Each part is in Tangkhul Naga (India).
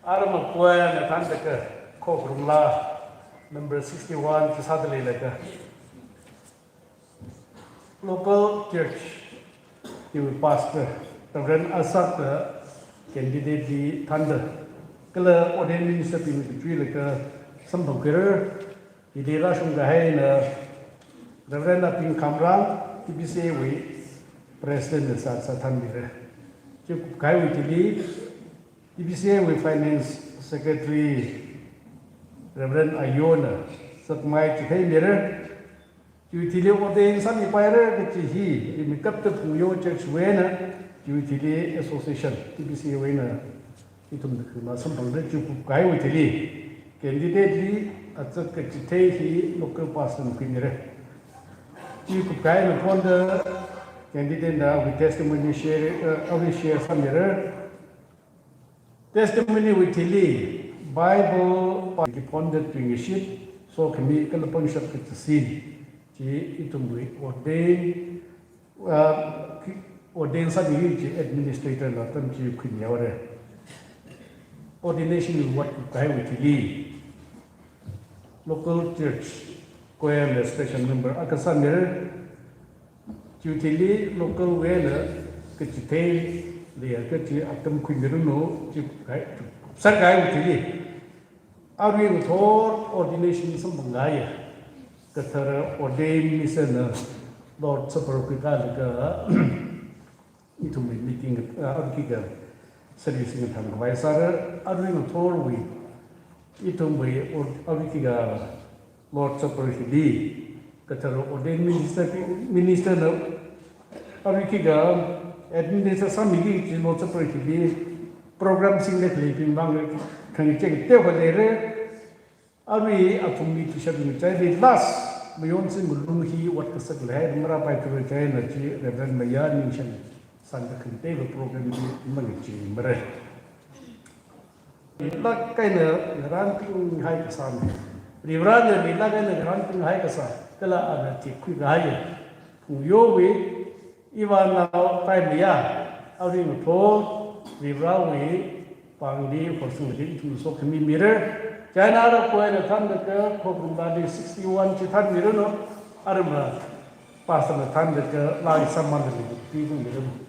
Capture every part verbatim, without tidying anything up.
Arama choir na thānda kha, Khokrung la number sixty-one chi sāda leilaga, local church wui pastor, Reverend Asak da candidate li thānda, kala ordained minister bing kachuilaga samphang khuira. Hili rāshung kahaina Reverend Aping Khamrang, T B C A wui President na sā, sāthanmira. Chi kupkahaiwui thili, T B C A wui Finance Secretary Reverend Ayo na sakmai chitheimira. Chiwui thili ordain sāmipaira kachi hi, imi kapta Phungyo Church wui eina, chiwui thili association, T B C A wui eina, ithum da khima samphangda, chi kupkahaiwui thili candidate li achak kachithei hi local pastor na khuimira. Chi kupkahaina phonda candidate na awui testimony share, eh, awui share sāmira. Testimony wui thili Bible pāki phonda tuingashit sokhami kala pangshap kachisin chi ithumwui ordain, ah, ordain sāmi chi administrator na atam chi khuimihaora. Ordination wui ot kupkahaiwui thili local church choir na special member akha sāmira. Chiwui thili local wui eina kachithei leiakha chi atam khuimiranu, chi kupkahai, sākahaiwui thili arui ngathor ordination samphang kahaiya kathara ordained minister na Lord Supper khuikalaga ithumwui meeting, ah, arui khikha service ngatham khavai sāra. Arui ngathorwui ithumwui or-, arui khikha Lord Supper hili kathara ordained minister, minister na arui khikha administer sāmiki kachi Lord Supper hili program singda khaleibing mang khangachei teokha leira. Arui athumli tuishap ngachaili last mayonsi malung hi ot kasak lei, marāpai khuira chieina chi Reverend Maya Ningshen sānda khangateiva program chi mangacheimara. Rilāk eina ngarānpinghai kasāna. Varivarana rilāk eina ngarānpinghai kasā, kala ana theikhui kahai Phungyowui ivānao Taimaya, arui ngathor Varivarawui pāngli horsanglaga ithum sokhami mira. Chieina ara choir na thānda kha Khokrung lali sixty-one chi thanmiranu, arama pastor na thānda kha laa samman da pimiranu.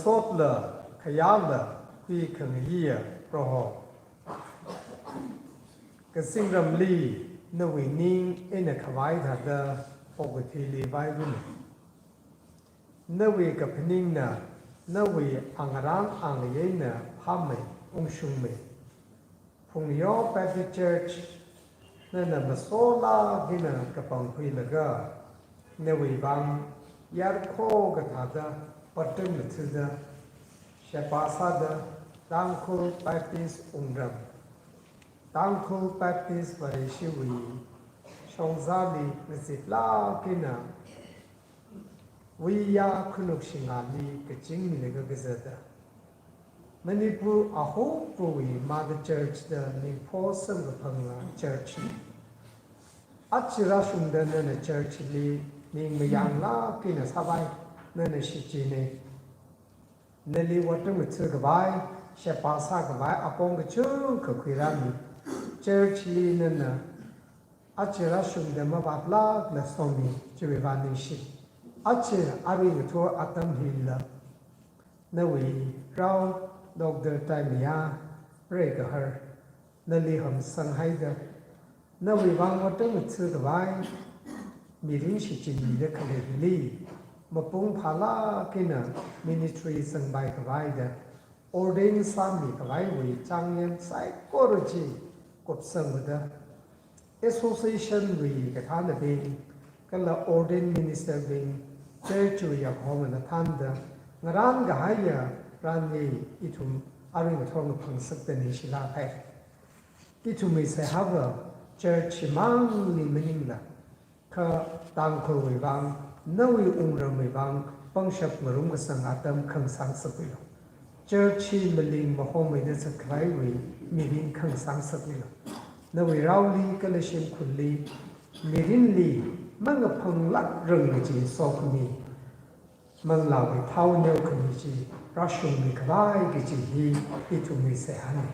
Sotla, khayāla, khuikhangayiya Proho, kazingramli nawui ning eina khavai thāda okathuili vairanu. Nawui kaphaningna, nawui angarān angayei eina phāmei, ungshungmei. Phungyo Baptist Church, nana masolāk eina kapangkhuilaga, nawui vang yarkho kathāda, otram ngathada, sheba sāda, Tangkhul Baptist wungram, Tangkhul Baptist Vareshiwui shongzāli ngaziplāk eina, wuiya khanuk shingāli kachingmilaga kazata, Manipur ahupuwui Mother Church da mingpho samkaphanga church. Aja rāshungda nana church li ning mayanglāk eina sāvai, nana shichinei. Nali otram ngathakhavai, sheba sākhavai apong kachungkha khuirāmi. Church li nana aja rāshungda mavātlākla somi, chiwui vang ningshi. Aja arui ngathor atam hila, nawui rao Doctor Taimiya Reigahar, nali hamsanghaida, nawui vang otram ngathakhavai, mirin shichinmida khaleili, mapung phālāk eina ministry zangpai khavaida, ordain sāmi khavaiwui chāngyān saikora chi kupsangda, association wui kathānabing, kala ordained minister bing, church wui yakhongana thānda, ngarān kahaiya ranli ithum arui ngathor ngaphangsakda ningshilāk hai. Ithumwui seihāva church himangli maningla, kha Tangkhulwui vang, nawui wungramwui vang, pangshap ngarumkasang atam khangasāngasakmilu. Church hi maling mahommeida zatkhavaiwui mirin khangasāngasakmilu. Nawui raoli kala shimkhurli, mirinli mangaphanglākrang kaji sokhami, manglāwui thao neokhami chi rāshungmi khavai kaji hi ithumwui seihānei.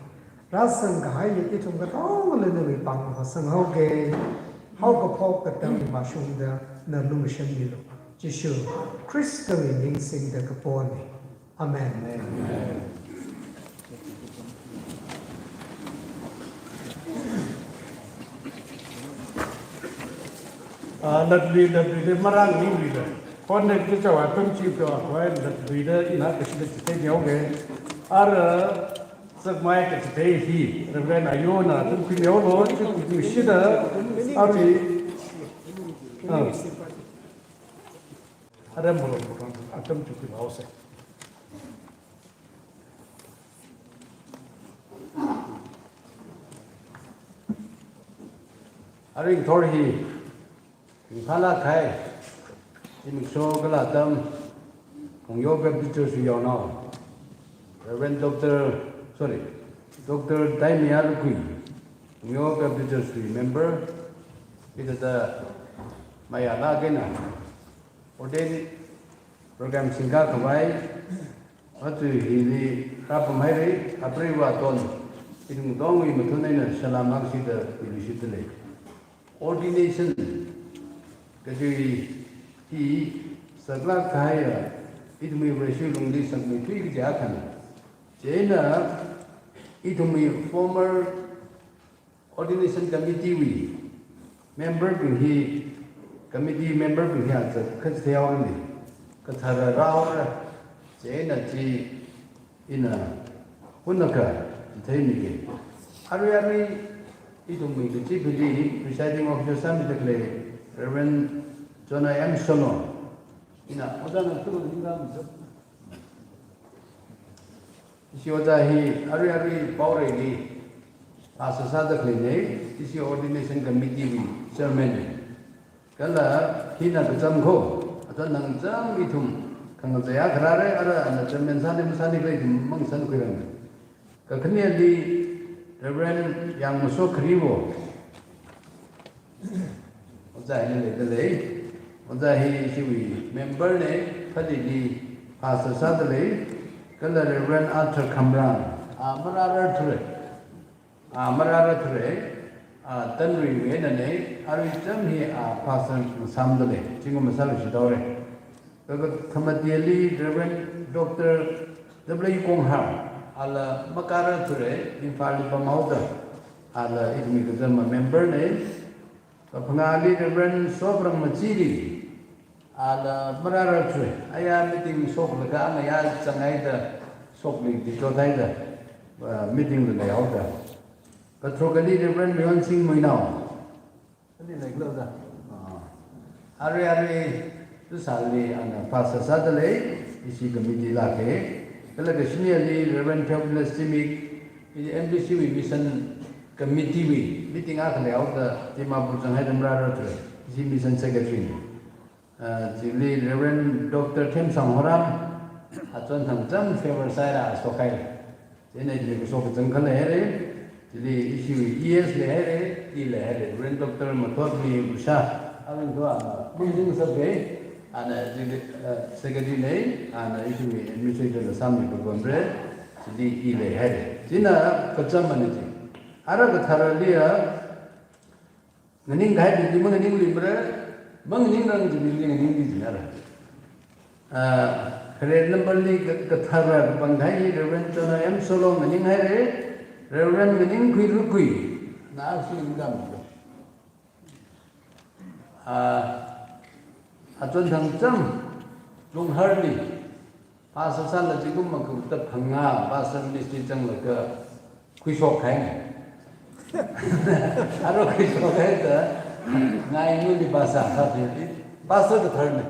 Rāzang kahai ithum katongala nawui pāngli vāzanghaoke. Haokaphok katam mashungda na lumashanmilu. Jishu Khristawui ming singda kaponei. Amen. Ah, latluida, latluida marānganinglila. Connect kachichā atam chi to, khavai latluida ina kashida chithei neoke. Ara zakmai kachithei hi, Reverend Ayona atam khuineolu, chi khuishida, arui, ah. Ara moro moro atam chi khuihaosei. Arui ngathor hi, ringphālāk kahai, zimiksho kala atam, Phungyo Baptist Church wui yaonao, Reverend Doctor, sorry, Doctor Taimiya Rukui, Phungyo Baptist Church wui member, hithāda mayālāk eina ordain program singkā khavai, aja hili rāpamhaira, apreiva aton, ithum katongwui mathun eina salam ngashida khuiluishitdalei. Ordination kaji hi saklāk kahaiya, ithumwui Vareshi lungli sakmeithui kaji akhana. Chieina ithumwui former Ordination Committee wui member bing hi, committee member bing hi aja kachithei haorani, kathara rāhaora, chieina chi ina hunakha chitheimike. Arui arui ithumwui kachibingli presiding officer sāmida khalei Reverend Jonah M Solo, ina ojā nang tulu ninga miso. Ishi ojā hi arui arui Paoreili pastor sāda khaleinei, ishi ordination committee wui chairman nei. Kala hina kacham kho, athang nang cham ithum khangachei akha rāra, ara ana chairman sāni masāni khalei ithum mangasankhuirang. Kakhaneli Reverend Yangmaso Kharivo, ojā hina leidalei. Ojā hi ishiwui member nei, Phalili pastor sādalei. Kala Reverend Arthur Khamrang, a marārarthura. A marārarthura. A Tanruiwui einanei, arui cham hi a pastor masāmdalei. Zingkum masāluishithaora. Kala khamateli Reverend Doctor W Konghar, ala makararthura, Imphalli pamhaoda, ala ithumwui kazama member na, kaphangāli Reverend Sobrang Machiri, ala marararthura, aya meeting shoklaga angayā zanghaida, shokli dichot haida, uh, meeting la leihaoda. Katharukali Reverend Mayonsing Muinao. Ani leikhala da. Ah. Arui, arui, tusāli ana pastor sādalei, ishi committee lāka. Kala kashinili Reverend Theophilus Zimik, i M B C wui mission committee wui meeting akha leihaoda Dimapur zanghaida marararthura, ishi mission secretary. Ah, chili Reverend Doctor Themsang Horam, achon thangcham favor sāhaira, shokhai. Chieina ithumwui kashok kazang khalei haira, chili ishiwui E S leihaira, i leihaira, Reverend Doctor Mathotmi Usha, aring thua, mungding sabge, ana chili, eh, secretary lei, ana ishiwui administrator la sāmi pabamra, chili i leihaira. Chieina kacham ani chi. Ara katharali a, nganing kahaibingli manganingluimara, manganingrang chibingli nganingli jinara. Ah, khare number li ka-, kathara kapangkahai Reverend Chona M Solo nganinghaira, Reverend Nganingkhui Rukhui, na asu ingdam. Ah, achon thangcham, Lungharli, pastor sāla zingkum makup ta phangā, pastor ministry zanglaga khuishok kahai. Aro khuishok kahai ta, ngai nguli pastor sāsi, pastor katharna.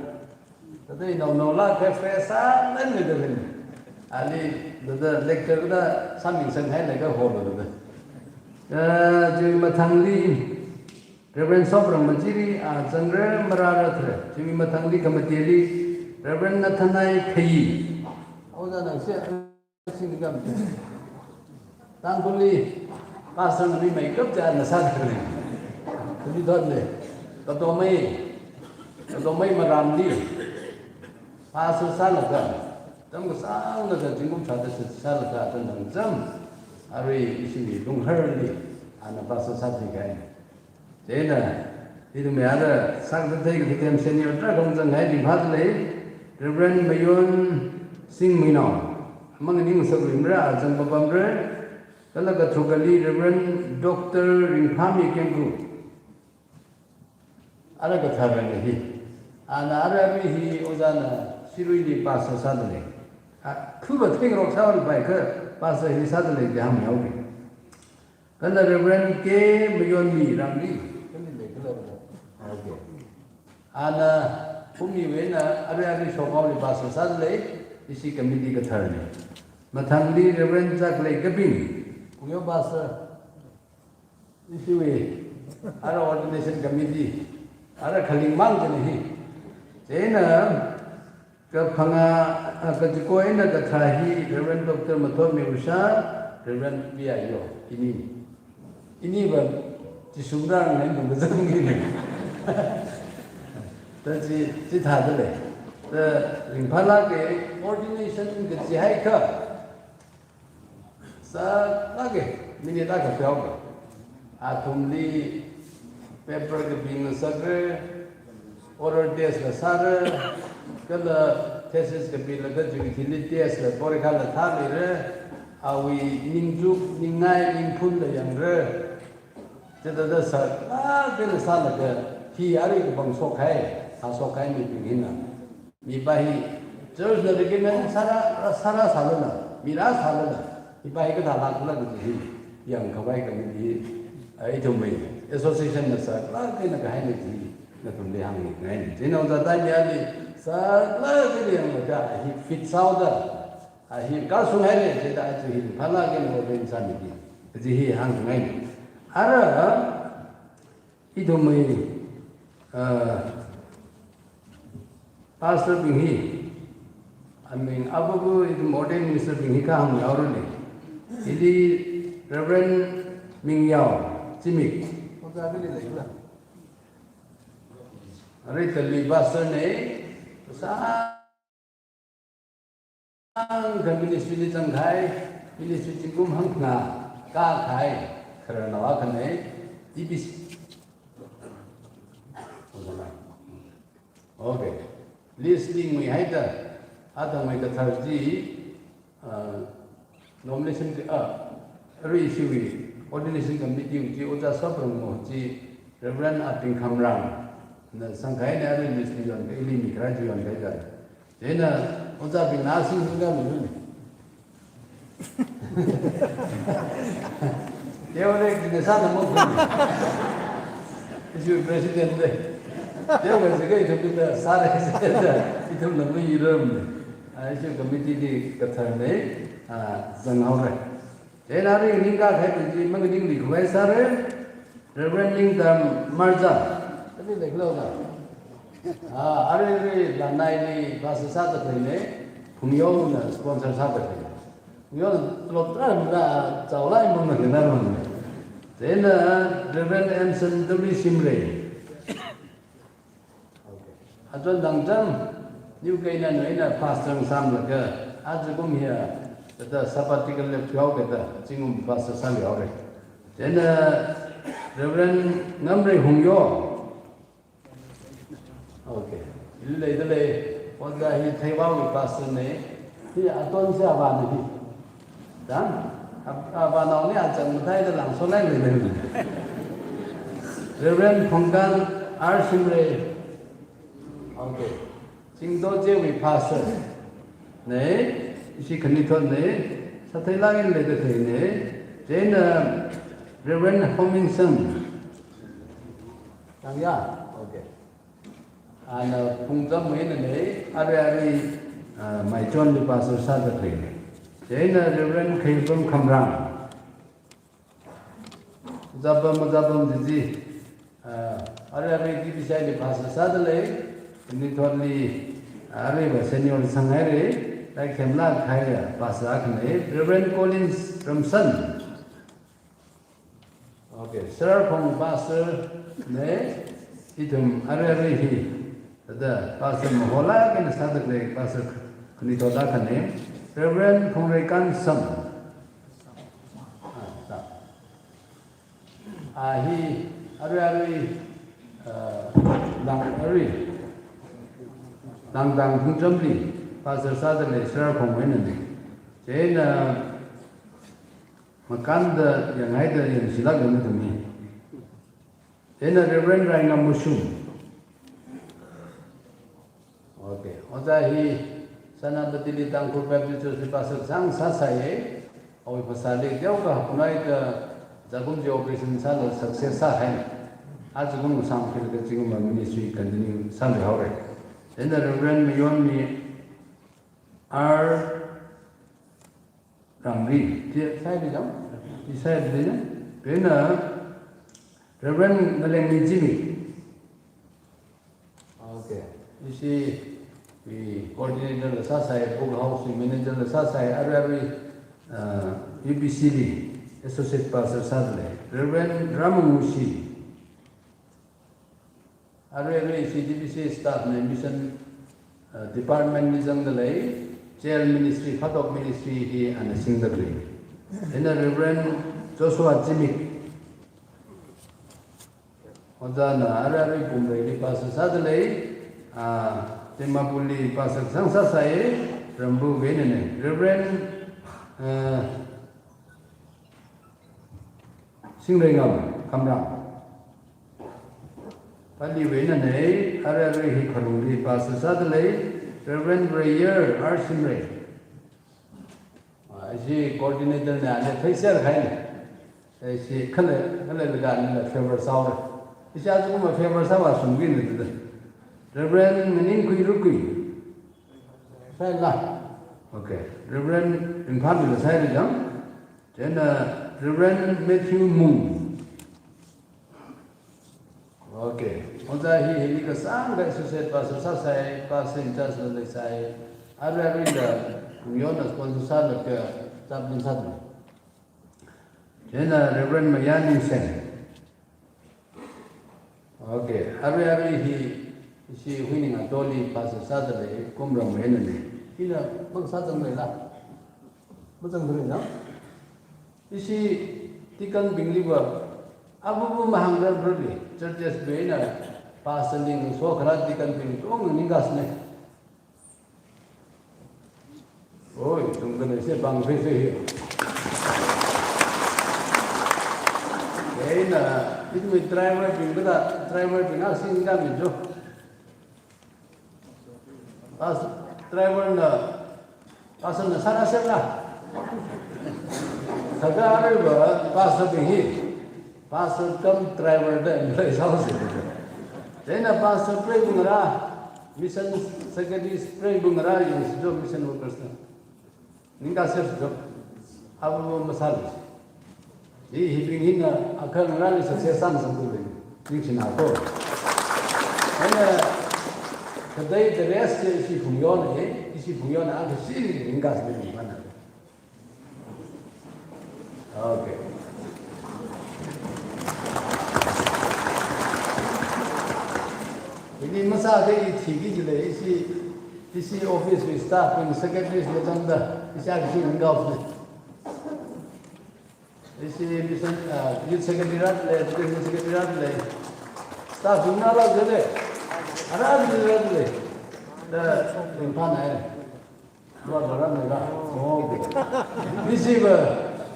Tata inao naola ka fresh sānganli da rin. Ali, tata lecture kada sāming sanghailaga holo tata. Eh, chiwui mathangli, Reverend Sobrang Machiri, a, zangra marararthura. Chiwui mathangli khamateli, Reverend Nathanai Khayi. Ojā nang se, singkam. Tangkhulli, pastor nami mai kap ja na sa kare. Tuli dot le. Katomei, Katomei Maramli, pastor sālaga, tam kasānglaga, zingkum thāda sālaga, tandang zam. Arui ishi Lungharli, ana pastor sāthui kahai. Chieina, ithumwui ara sākathat thei kathei senior tarākha zanghaida ringphāda lei, Reverend Mayonsing Muinao, manganingsakluimara, a zang pabamra, kala katharukali Reverend Doctor Ringphami Kengku. Ara katharana hi. Ana ara arui hi ojāna Siruili pastor sāda lei. A, khuba thingrok sāvāpaikha pastor hi sāda lei da hāngmihaoki. Kala Reverend K Mayonmi Ramli, kali leikhala. Okay. Ana, Phummiwui eina, arui arui shokhaoli pastor sāda lei, ishi committee katharna. Mathangli Reverend Chaklei Kaping, Kuyo pastor, ishiwui, ara ordination committee, ara khaling mang jana hi. Chieina, kaphangā, a, kachiko eina kathā hi Reverend Doctor Mathotmi Usha, Reverend P I O, ini. Ini va, chi sumrang nai nung kazang ini. Ta chi, chithāda lei. Ta ringphālāka ordination kachi haikha. Sālāka, minute akha pheoka. Athumli paper kapinga sākra, oral test la sāra, kala thesis kapilaga chiwui thili test la porikha la thāmira, awui ningchuk, ningngai, ningphun la yangra. Chithāda sālāka, sālaga, hi arui kapangshok kahai, sāshok kahai mibing hina. Mipā hi, church na recommend sāra, sāra sālala, mira sālala, mipā hi kathālākla kaji hi, yangkhavai kami hi, a, ithumwui association na sālāk eina kahaina chi, nathumli hāngngai. Chieina ojā Tanyali, sālāk eina yanglaga, hi fit sāhaoda, a, hi kashung haira, chida aja hi, phalāk eina ordain sāmiki, kaji hi hāngngai. Ara, ithumwui, ah, pastor bing hi, aming ababu ithum ordained minister bing hi kahāng yaorali. Hili Reverend Mingyao Zimik. Arui Delhi pastor na, sa- Ang ka ministry li zangkahai, ministry zingkum hangphangā kākahai, khararnao akhana, D B C. Okay. List li nguihaida, Athangwui kathar chi, ah, nomination chi, ah, arui ishiwui ordination committee wui chi Ojā Soprammo chi Reverend Ating Khamrang na sangkahaina, arui list li yonkahai, ili mikharai chi yonkahai. Chieina Ojābingna singkhamang. Teolek jine sāna mo khun. Ishiwui president le. Teolek jika ithum ithumna sāra sāra, ithumna muiram. Ah, ishiwui committee li katharna, ah, zanghaora. Chieina arui ningkakahai chi maningli khuisāra, Reverend Ningtam Marja. Kali leikhala na? Ah, arui arui Lanai li pastor sāda khaleina, Phungyona sponsor sāda khalei. Phungyona tolop tarākha chaolai mangna nganāmana. Chieina Reverend Anson W. Shimray. Okay. Achon Dangcham, New Canaan wui eina pastor sāmlaga, ajakum hiya, thāda sabbatical leave thuihaokida, zingkum pastor sāmihaora. Chieina Reverend Ngamrei Hungyo. Okay. Ili leidalei, Ojā hi Theiwangwui pastor na, hi atonsi avāna hi. Dang, a, avānaona achang mataida langsolai leilei. Reverend Phongkan R. Shimray. Okay. Zingdo chiwui pastor na, ishi khanuithotna, sātheilāk eina leida theina, chieina Reverend Homingson. Chang ya? Okay. Ana Phungcham wui einana, arui arui, ah, Maichonli pastor sāda khaleina. Chieina Reverend Khaipam Khamrang. Zāpam, mazāpam jiji, ah, arui arui T B C I li pastor sādalei, khanuithotli, ah, aruiva senior sanghaira, raikhemlāk kahai pastor akhana, Reverend Collins Ramsan. Okay, Sir Phong pastor na, ithum arui arui hi, thāda pastor maholāk eina sāda khalei pastor khanuithot akhana, Reverend Phongreikan Sam. Ah, sa. Ah, hi, arui arui, ah, Lang arui, Langdang Phungchamli pastor sādalei Sir Phong wui einana. Chieina, ah, makānda yanghaida yangshilāk eina thummi. Chieina Reverend Raingam Mushum. Okay. Ojā hi Senapatili Tangkhul Baptist Church li pastor sāngasāsai. Awui phasāli teokha haonaida zakum chi operation sālaga success sāhaina. Ajakum sāmkhuilaga zingkumva ministry continue sāmihaora. Chieina Reverend Mayonmi R. Rangri, chi sāhaida jang? Chi sāhaida jang? Chieina Reverend Ngalengmi Jimmy. Okay. Ishi, i coordinator la sāsai, book house manager la sāsai, arui arui, ah, U B C li associate pastor sādalei. Reverend Ramangushi. Arui arui ishi T B C staff na mission, uh, department li zangdalei, Child Ministry, Phatok Ministry hi ana singda khalei. Chieina Reverend Joshua Zimik. Ojāna arui arui Pumreili pastor sādalei, ah, Dimapurli pastor sāngasāsai, Rambu wui einana. Reverend, uh, Singreingam Khamrang. Pali wui einana, arui arui hi Kharungli pastor sādalei, Reverend Reyer R. Shimray. Ah, ishi coordinator na ana theiser haina. Ishi khalei, khalei laga anila favor sāhaora. Ishi ajakumva favor sāvā sungkhuina da. Reverend Nganingkhui Rukui. Sāhaila. Okay. Reverend Ringphanli sāhaida jang? Chieina Reverend Matthew Mung. Okay. Ojā hi hili kasāngda associate pastor sāsai, pastor in charge la leisai. Arui aruila Phungyona sponsor sālaga chaplain sāda. Chieina Reverend Mayaningsen. Okay, arui arui hi ishi Huining Atoli pastor sādalei, Kumram wui einana. Hina mang sāzangmeila. Mazangmeila. Ishi deacon bingliva, abubu mahāngda rarli, churches wui eina pastor li ngaso kharā deacon bing tong ningkasne. Oi, tungda na se bang fe se hi. Kaina, itmi driver bing kada, driver bing a sing da mi jo. As driver na, pastor na sara sera. Saka ari ba, pastor bing hi. Pastor cum driver da employee house. Then a pastor pray bungra, mission secretary pray bungra, yung sido mission workers na. Ningka ser sido. Abu masal. Hi, hi bing hina, akal ngarali success sam sam tu le. Ning china ko. Then a, kadai the rest ishi phungyo na, ishi phungyo na, akal si ningka ser bing mana. Okay. Ini masāda i thiki jilei, ishi, ishi office wui staff, wui secretaries le zangda, ishi a kishi ningka office. Ishi mission, uh, youth secretary rat le, education secretary rat le, staff wui nala jilei, ara jilei rat le, da, ringphānai. Wa dara mela. Oh. Ishi ba,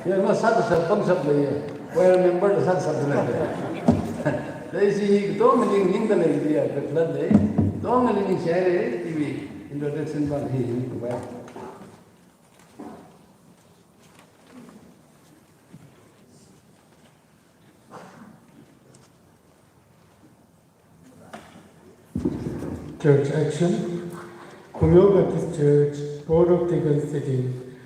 ya ma sat sat pang sat le. Choir member sat sat le. Dai ishi hi tong ling ling da le ya, ka plan le. Tong ling ling share le, iwi introduction ba hi hi ba. Church action. Phungyo Baptist Church Board of Deacons sitting,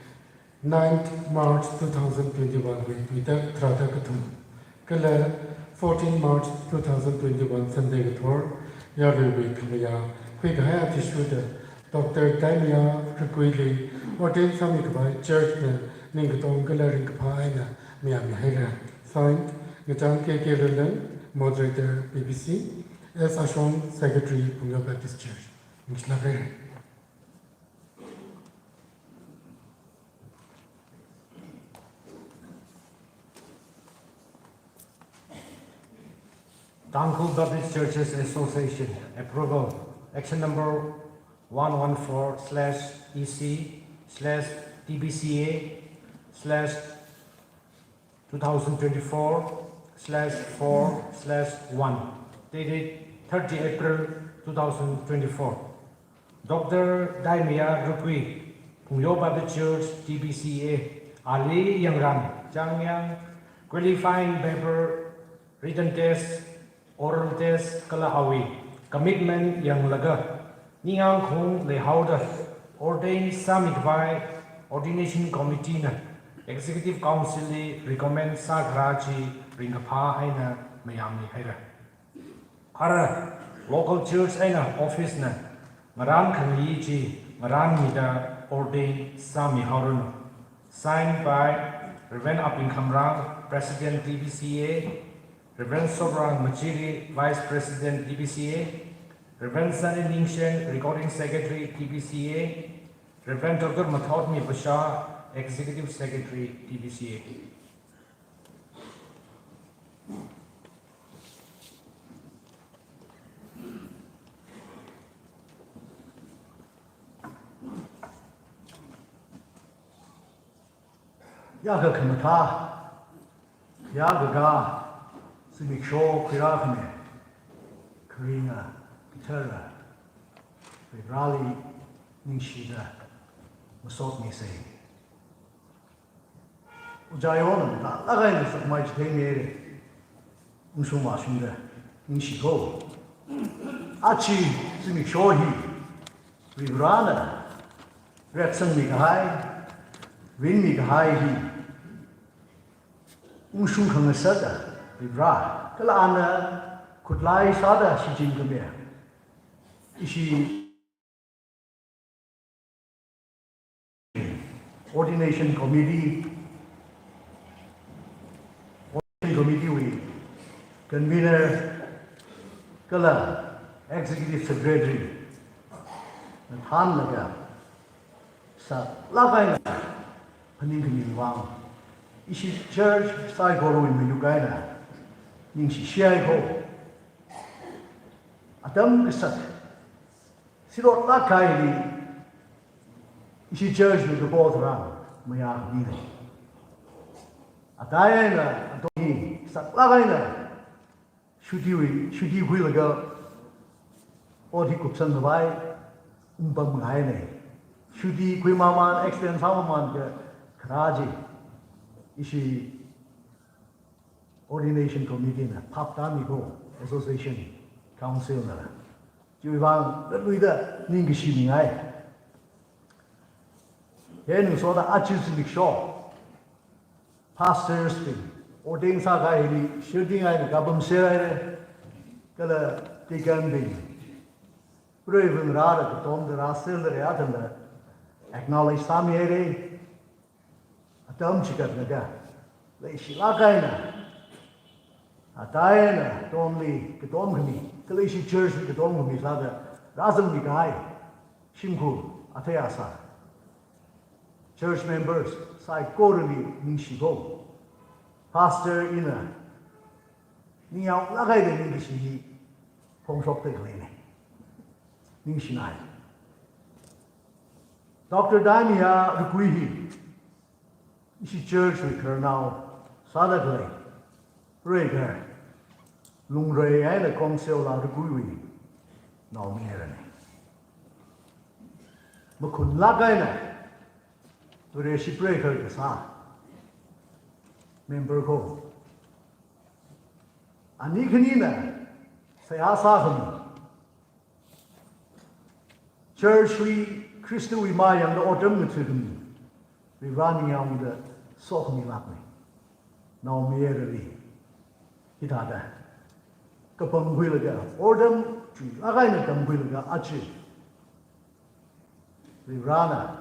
ninth March two thousand twenty-one wui tuida tharāda kathum, kala fourteenth March two thousand twenty-one Sunday kathor, yaruiwui khamayā khuikahai athishurda Doctor Daimia Rukuili ordain sāmikhavai church na ningkatong kala ringkaphā eina mayāmi haira. Signed, Ngachang K K Luleng, Moderator, B B C, S Ashong, Secretary, Phungyo Baptist Church. Ningshilāk haira. Tangkhul Baptist Churches Association approval, action number one one four slash E C slash T B C A slash two thousand twenty-four slash four slash one, dated thirty April two thousand twenty-four. Doctor Daimia Rukui, Phungyo Baptist Church, T B C A, ali yangran, changyang, qualifying paper, written test, oral test kala awui commitment yanglaga, ningyāng khong leihaoda ordain sāmikhavai ordination committee na Executive Council li recommend sākharā chi ringkaphā eina mayāmi haira. Ara local church eina office na ngarān khangayi chi ngarānmida ordain sāmihaoranu. Signed by Reverend Aping Khamrang, President T B C A, Reverend Sobrang Machiri, Vice President T B C A, Reverend Sunny Ningshen, Recording Secretary T B C A, Reverend Doctor Mathotmi Pasha, Executive Secretary T B C A. Yākha khamathā, yākha kha, zimiksho khuirā khami, kharinga, kithara, Vareli ningshida, masotmi sei. Ojā Yona, na lagai na sakmai chithei mere. Ungshung vāshungda, ningshi ko. Achi, zimiksho hi, Varena, reaksangmi kahai, rinmi kahai hi, ungshung khangasāda, Vare, kala ana, khutlai sāda, shichin khami. Ishi Ordination Committee, Ordination Committee wui Convener kala Executive Secretary na thanlaga sālāk eina phaning khami vang ishi church saikorawui mayuk eina ningshi shai ko. Atam kasā silotlāk kahaili, Ishi church wui kapo tharan mayākhamina. Atai eina, atongi, saklāk eina, shuti wui, shuti khuilaga, ot hi kupsangkhavai, ungpamngaina. Shuti khuimamān, extend sāmamān kha, kharā chi, ishi ordination committee na phaptāmi ko, association council na. Chiwui vang, latluida ningkashi mingai. He ngasoda aja zimiksho pastors bing ordain sākahai hili, shielding eina kapamser haira, kala deacon bing, preiva ngarāda katomda rāserda leiya tangda acknowledge sāmihaira. Atam chikatnakha, leishilāk eina, atai eina atonli katomkhami, kala ishi church li katomkhami sāda rāzangmi kahai shimkhur athei asā, church members saikorali ningshi ko. Pastor ina ningyānglāk eina ningkashi hi phongshokda khaleina. Ningshinai. Doctor Daimiya Rukui hi ishi church wui khararnao sāda khalei, preigaharnao, lungrei eina Kongseola Rukuiwui naomayarana. Makhunlāk eina Vareshi preigahar kasā member ko. Ani khanina seihā sākhami, church li Khristawui mayangda otram ngathakhami, Varivarā ningyāngda sokhamilākna. Naomayarali hithāda kapangkhuilaga, otram chuilāk eina tamkhuilaga aja Varivarāna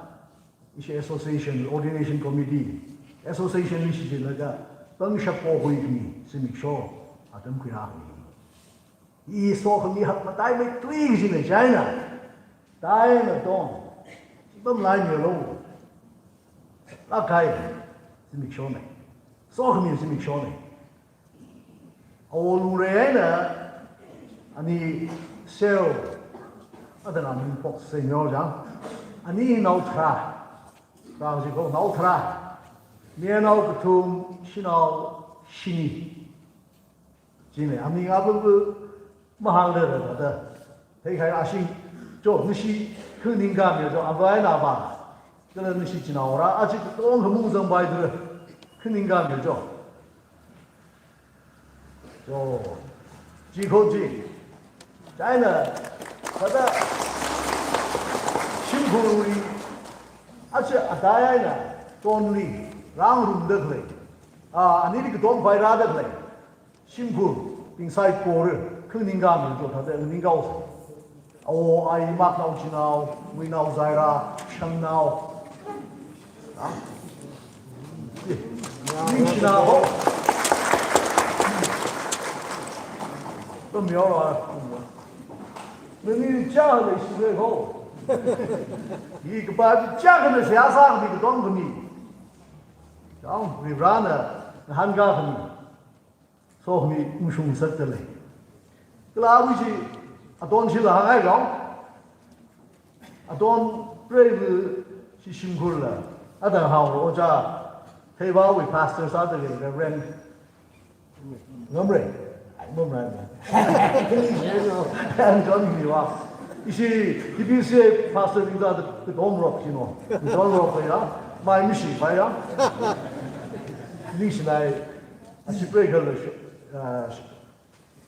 ishi association, ordination committee, association li shichinlaga pangshap pokhuikhami zimiksho atam khuirākhami. I sokhami hakmataimeithui kajina china, tai eina aton, chipam laimilo. Lākkahai zimikshona. Sokhami zimikshona. Awo lungrei eina ani Seo, athang aming pok Seo jang. Ani nao tharā. Rang ji ko nao tharā. Mayarnao kathum, shanao shini. China, aming abu bu mahāngda da da. Theikahai ashing, jo, nashi khanganing kami jo, avā eina avā. Kala nashi chinaora, aja katong khamung zangpaida khanganing kami jo. Jo, ji ko ji. China, kada shimkhurwui, aja atai eina atonli rāngarumda khalei, a, anili katong khavai rāda khalei shimkhurbing saikora khanganing kami jo, thāda nganingkao. Awo, ai, maknao chinao, muinao zaira, shangnao. Ha? Ningshina ho. Pamyo a. Nani cha leishina ho. Hi kapā cha kana seihā sākhami katong khami. Chang, Varivarāna ngahānkā khami. Sokhami mashungsakda lei. Kala awui chi aton chila hānghai rong. Aton preiva chi shimkhurla. Athang haora ojā. Theivāwui pastor sāda lei Reverend Ngamrei. Ai, Ngamrei. Anton miwa. Ishi T B C A pastor bing sāda katom rok chino. Katom rok ya. Mai mishi mai ya. Ningshinai. Ashi preigaharla sho-, ah,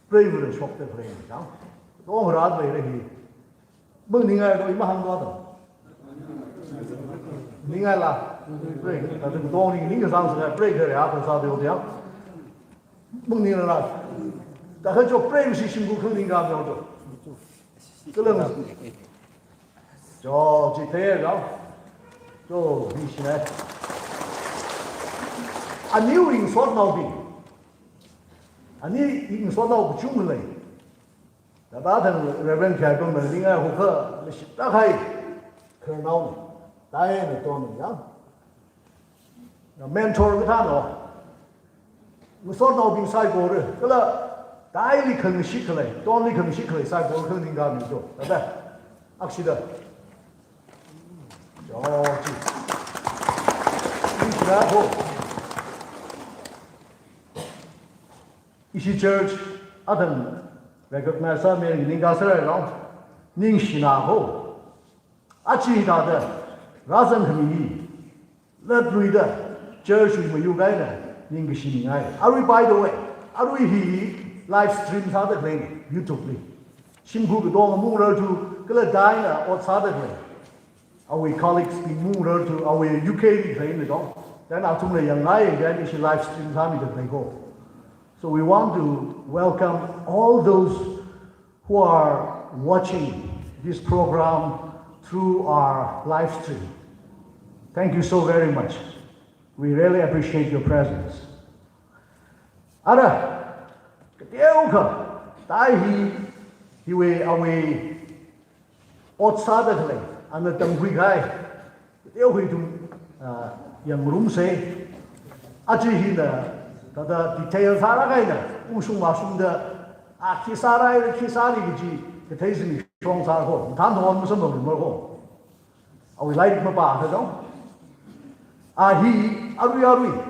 preivala shokda khalei chang. Dong rāda leira hi. Mangningailu, i mahānglu da. Ningaila. Preiga, thāda dong ning, ning kasang sāda, preigahar ya, kasā deo deo. Mangningra. Thākha jo preiva chi shimkhur khanganing kami jo. Kalang. Jo, chithei rao. Jo, ningshinai. Aniwui ngasotnaobing. Aniwui ngasotnao kachungkha lei. Thāda thang Reverend Khaipamna ningai hokha, leishitākahai khararnaona. Tai eina aton ya. Na mentor kathāna. Ngasotnaobing saikora, kala taili khangashit khalei, atonli khangashit khalei saikora khanganing kami jo. Thāda. Akshida. Oh, chi. Ningshina ko. Ishi church athang recognize sāmi ningkasāra rong. Ningshina ko. Achi thāda, rāzang khami hi, latluida, church wui mayukaina, ningkashi mingai. Arui, by the way, arui hi live stream sāda khalei YouTube li. Shimkhur katonga mungrarthu, kala daina ot sāda khalei. Awui colleagues bing mungrarthu, awui U K li khaleina dong. Then athumla yangngai, then ishi live stream sāmida khalei ko. So we want to welcome all those who are watching this program through our live stream. Thank you so very much. We really appreciate your presence. Ara, kateokha, thāda hi, hiwui, awui, ot sāda khalei, ana tamkhui kahai, teokha ithum, ah, yangngarumsa. Achi hina, thāda detail sāra kahaina, ungshung mashungda, ah, khi sāra, khi sāli kaji, kathei zimiksho sāra ko, thanthon masamrarmara ko. Awui lairik mapākha dong. Ah, hi, arui, arui,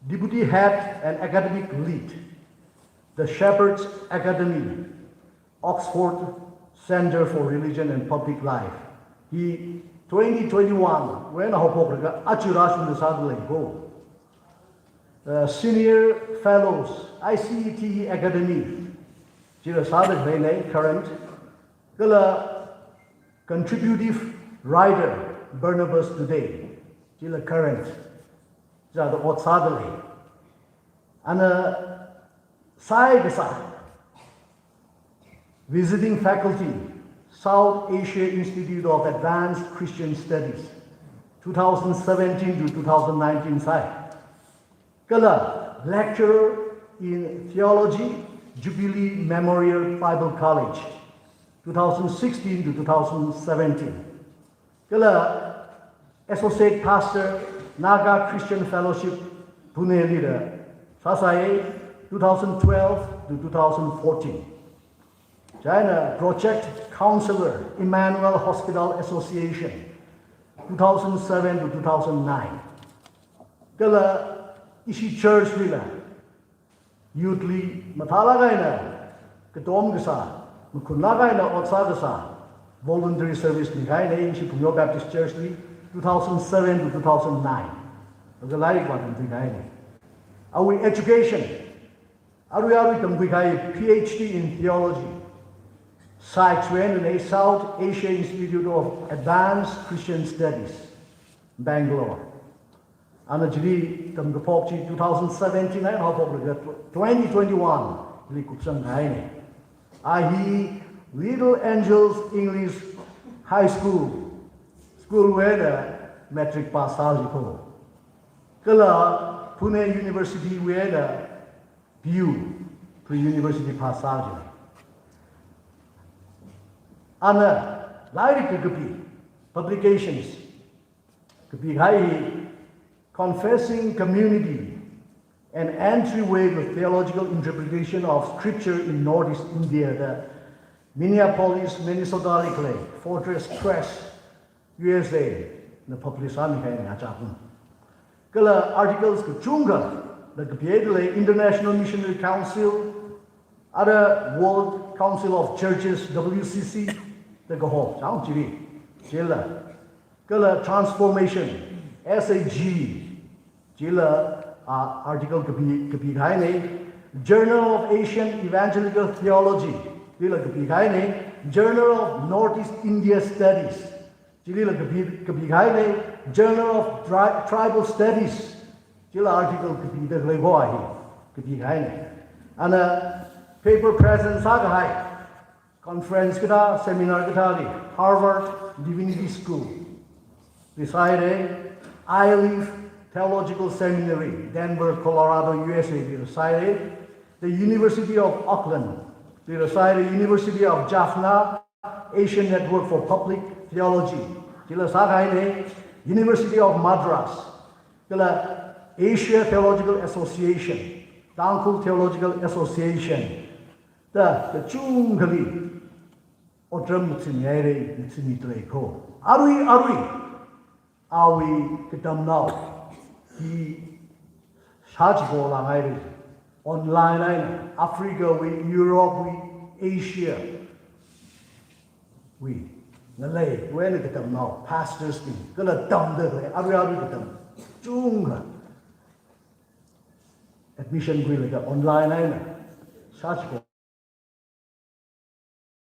Deputy Head and Academic Lead, The Shepherd's Academy, Oxford Centre for Religion and Public Life. Hi twenty twenty-one wui eina haophoklaga achi rāshungda sāda lei ko. Uh, Senior Fellows, I C T Academy, chila sāda leina, current. Kala Contributive Writer, Barnabas Today, chila current. Chithāda ot sāda lei. Ana sai kasā, Visiting Faculty, South Asia Institute of Advanced Christian Studies, two thousand seventeen to two thousand nineteen sai. Kala Lecturer in Theology, Jubilee Memorial Bible College, two thousand sixteen to two thousand seventeen. Kala Associate Pastor, Naga Christian Fellowship, Pune lila sāsai, two thousand twelve to two thousand fourteen. Chieina Project Counselor, Emmanuel Hospital Association, two thousand seven to two thousand nine. Kala ishi church lila, youth li mathālāk eina katom kasā, makhunlāk eina ot sā kasā, voluntary service mikahaina ishi Phungyo Baptist Church li, two thousand seven to two thousand nine. Laga lairik vātamkhui kahaina. Awui education, arui arui tamkhui kahai P H D in Theology, SAICS wui eina South Asia Institute of Advanced Christian Studies, Bangalore. Ana chili tamkaphok chi two thousand seventeen eina haophoklaga twenty twenty-one li kupsang kahaina. Ah, hi Little Angels English High School, school wui eina matric pass sāli ko. Kala Pune University wui eina B U, pre-university pass sāli. Ana lairik kakapi, publications, kapi kahai hi Confessing Community, An Entryway to Theological Interpretation of Scripture in Northeast India, the Minneapolis, Minnesota li khalei Fortress Press, U S A na publish sāmikahaina chapun. Kala articles kachungkha la kapihaida lei, International Missionary Council, other World Council of Churches, W C C, da kaho, chang chili, chila. Kala Transformation, S A G, chila, ah, article kapi, kapikahaina. Journal of Asian Evangelical Theology, chila kapikahaina. Journal of Northeast India Studies, chilila kapi, kapikahaina. Journal of Tri-, Tribal Studies, chila article kapida khalei ko hi, kapikahaina. Ana paper present sākahai, conference kathā, seminar kathāli Harvard Divinity School li sāhaira, Iliff Theological Seminary, Denver, Colorado, U S A li sāhaira, the University of Auckland li sāhaira, University of Jaffna, Asian Network for Public Theology, chila sākahaina, University of Madras, kala Asia Theological Association, Tangkhul Theological Association, da kachungkhali otram mathinghaira, mathingmida lei ko. Arui, arui, Awui katamnao hi shāchiko lāngairi. Online eina Africa wui, Europe wui, Asia wui ngalei, wui eina katamnao, pastors bing, kala tamda khalei, arui arui katam chungkha admission khuilaga online eina shāchiko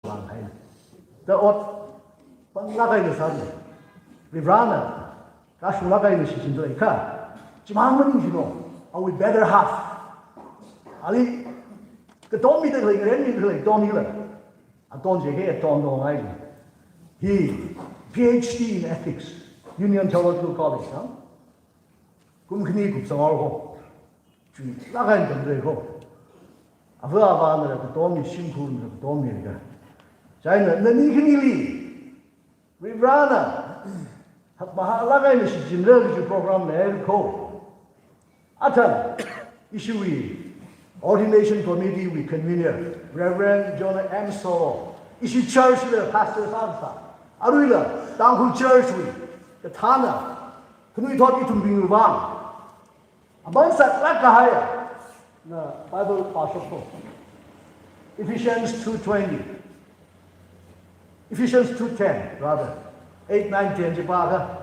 lānghai. Da ot panglāk eina sāne. Varivarana kashunglāk eina shichinda leikha, chimang maningshino, awui better half, ali katon mida khalei, ngarenmida khalei ton hila, aton chi kha aton dongai. Hi PhD in Ethics, Union Theological College, ha? Kum khani kupsang haowa ko. Chuilāk eina tamda lei ko. Ava avānala katon mi, shimkhurna katon mi ka. Chieina nani khanili Varivarana hakmahālāk eina shichinra kaji program lei ko. Athang, ishiwui Ordination Committee wui convener, Reverend Jonah M Soro, ishi church li pastor sāsā, aruila Tangkhul Church wui kathāna, khanuithot ithumbingwui vang aman saklāk kahai na Bible pāshok ko. Ephesians two twenty. Ephesians two ten, rather. Eight, nine, ten chi pākha,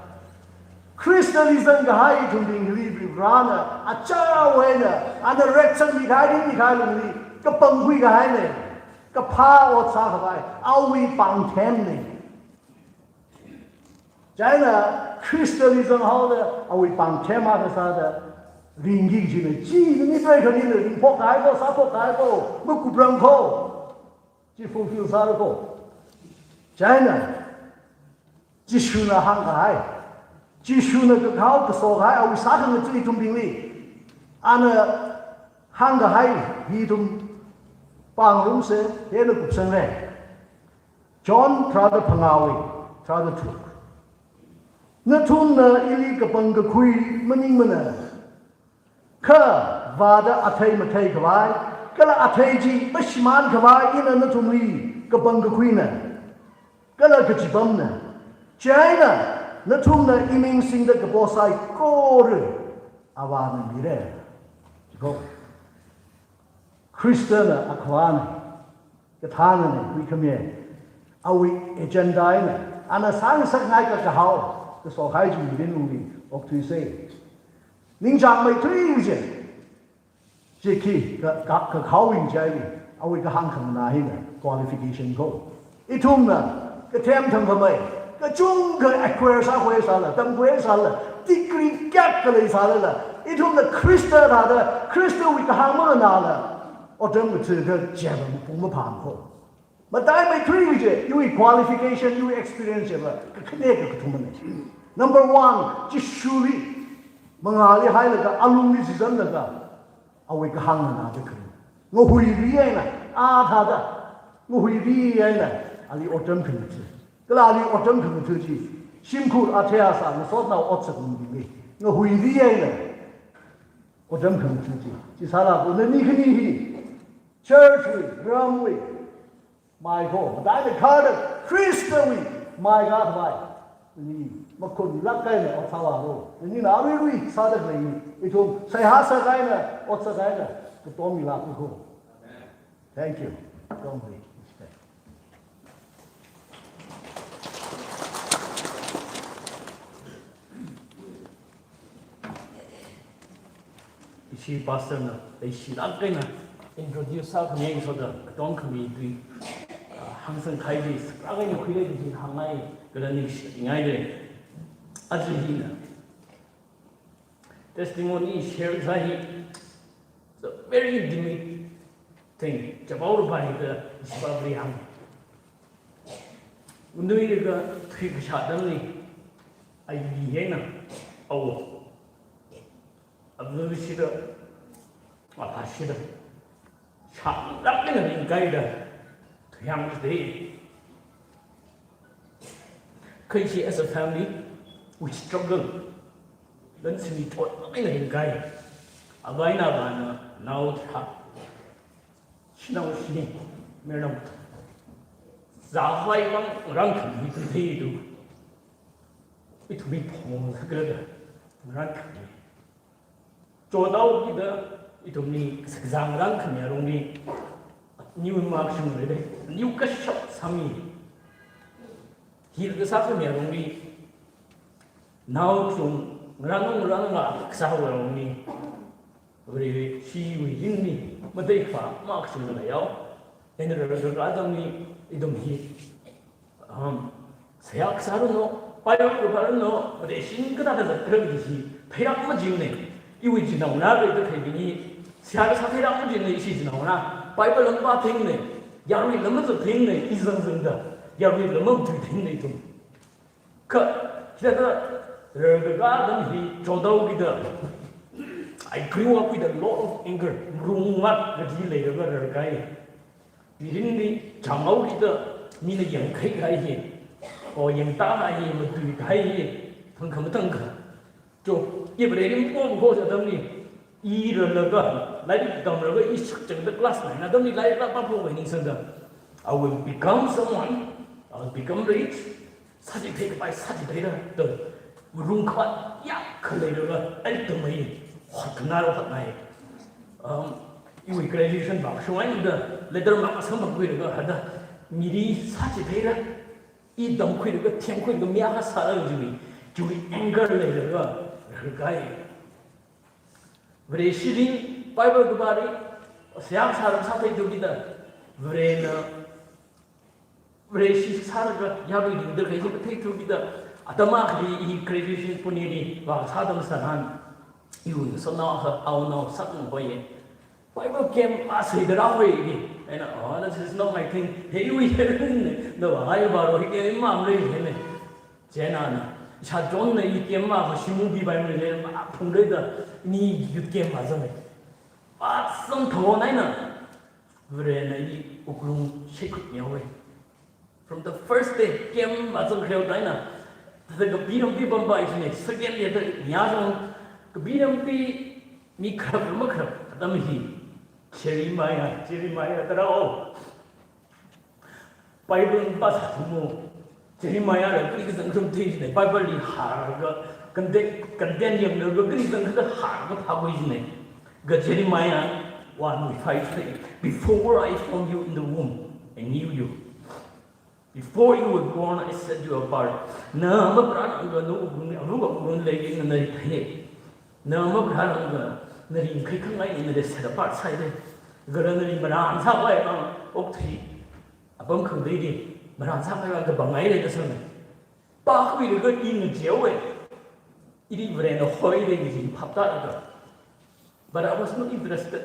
Khristali zangkahai ithumbingli Varivarana achāwui eina ana reitsangmi kahai, ringmi kahai lungli kapangkhui kahaine. Kaphā ot sākhavai awui pāngthemne. Chieina Khristali zanghaoda awui pāngthem akha sāda ringki kajine. Chi nani trai khanina ringphok kahai ko, sāphok kahai ko, makuprang ko. Chi fulfill sāra ko. Chieina Jishuna hāngkahai, Jishuna kakhao kaso kahai awui sākhangatha ithumbingli ana hāngkahai hi ithum pāngarumsa, hina kupsangre. John tharāda phangāwui tharāda tharuk. Nathumna ili kapangkakhui maningmana. Kha vāda athei matheikhavai, kala athei chi mashimānkhavai ina nathumli kapangkakhuina, kala kachipamna. Chieina nathumna iming singda kapo saikora Avāna mira. Chiko. Khristana akhavāna, kathānana, huikhami, awui agenda eina ana sāngasakngai kakahao kaso kahai chi mirin lungli okthuisa. Ningchāngmeithui kaji chi khi ka, ka, kakhaowui ngachaili awui kahāng khanganā hina qualification ko. Ithumna kathem thangkhamei kachungkha acquire sākhuisa la, tamkhuisa la, degree kayākha leisa lala, ithumna Khrista thāda, Khristawui kahāng manganāla otram kathā kacheba mapung maphāmana ko. Mataimeithui kaji iwui qualification, iwui experience chiva kakhane kakathumane. Number one, Jishuli mangāli hailaga, alungli shichinlaga, awui kahāng nganāda khalei. Ngahuiri eina, a thāda, ngahuiri eina ali otram khangatha. Kala ali otram khangatha chi shimkhur athei asā ngasotnao otsak nganingli, ngahuiri eina otram khangatha chi. Chi sālaga nani khani hi church wui, ramwui mai ko, matailāk eina Khristawui mai kakhavai nani makhunlāk eina ot sāvālu. Nanina aruirui sāda khalei hi ithum seihā sākahai eina, ot sākahai eina katom milāklu ko. Thank you. Don't worry. Ishi pastor na leishilāk eina introduce sākhami ngasoda katonga khami tui, ah, hāngsangkahai tui saklāk eina khuilei kaji hāngngai, kala ningshingailei. Aja hina testimony share sāi, it's a very intimate thing. Chapao Rupai da ishi pāli hāng. Unui ka thui kashā atamli, ayi hina, awo, avu shida, apā shida, shālāk eina ringkaida, thuihāng de. Kha ishi as a family, we struggle. Lan simi thot eina ringkai. Avā eina avāna nao tharā, shanao shini, mayarnao kathum. Zākhavai vang rākhami tui theidu. ithumli phonglaga ngarānkhami. Chodaokida ithumli sakzang rānkhami arongli, niu makshung lede, niu kashap sāmi. Hil kasā khami arongli, nao chung ngarān ngarān ngā kasā arongli, Vareshi wui ringli, matei kha makshung layao. Ena rarkaka atamli, ithum hi, um, seihā kasā ranu, Bible kapā ranu, Vareshi kathāda zatkaji hi, theirak majingne, iwui chinaona rei kathei bing hi, seihā kasā theirak majingne, ishi chinaona, Bible lam pāthingne, yarui lam mazathingne, i zangzangda, yarui lam matuithingne ithum. Kha, hithāda, rarkaka atam hi, chodaokida, I grew up with a lot of anger, rungmat kaji leilaga rarkai. Mirinli chānghaokida, mina yangkhaikahai hi, o yangtākahai hi, matuikahai hi, thangkha mathangkha. Cho, i Vareli mapomkho atamli, i rarlaga, lairik tamlaga, i shakchangda class nine atamli lairik lapa pho ningsangda, I will become someone, I will become rich, sāchithei kapai sāchitheira, da, rungkhavāt yākha leilaga, lairik tamhai, hotngarok hotngai. Um, iwui graduation vāshung eina da, letter mark asamphang khuilaga, hithāda, mili sāchitheira, i tamkhuilaga, themkhuilaga, mi akha sāra jiwui, jiwui anger leilaga, rarkai. Vareshi ring, Bible kapāli, seihā sāra sātheithukida, Varena, Vareshi sālaga, yarui ringda kahai hi katheithukida, atam akhali i graduation Puneli vākasā atam tharan, iwui ngasotnao akha, aonao sākhangahoiye. Bible camp a seida rāhoiye. Eina, "Oh, this is not my thing." He, iwui he, na vāngai vāro, hi camp mamrei hine. Chieina, ishā John na i camp akha shimung pipaimara, maphungreida, ni youth camp vāzange. Vāzang thāhaowa eina, Varena i wuklung shaikhut mihaowe. From the first day, camp vāzang khareo eina, thāda kapi rampi pampai jine, second day thāda niyashong, kapi rampi mi kharap makharap, atam hi, Jeremiah, Jeremiah, tara o. Bible pāsāthumo, Jeremiah la kali kazang kazang thei jine, Bible li hālaga, content, content yanglaga kali kazang kazang hālaga phākhui jine. Kha Jeremiah one five say, "Before I formed you in the womb, I knew you. Before you were born, I set you apart." Na mapharāranglakha nawui wuklungli, awunga wuklungli leida ina nali theiye. Na mapharāranglakha, nali ringkhaikhangai eina nali set apart sāhaire. Kala nali marān sākhavai vang, okathui apam khangateili marān sākhavai vang kapanghaire da sāne. Pākhuilaga i ngacheowe. Ili Varena hoire kaji phaptālaga. But I was not interested.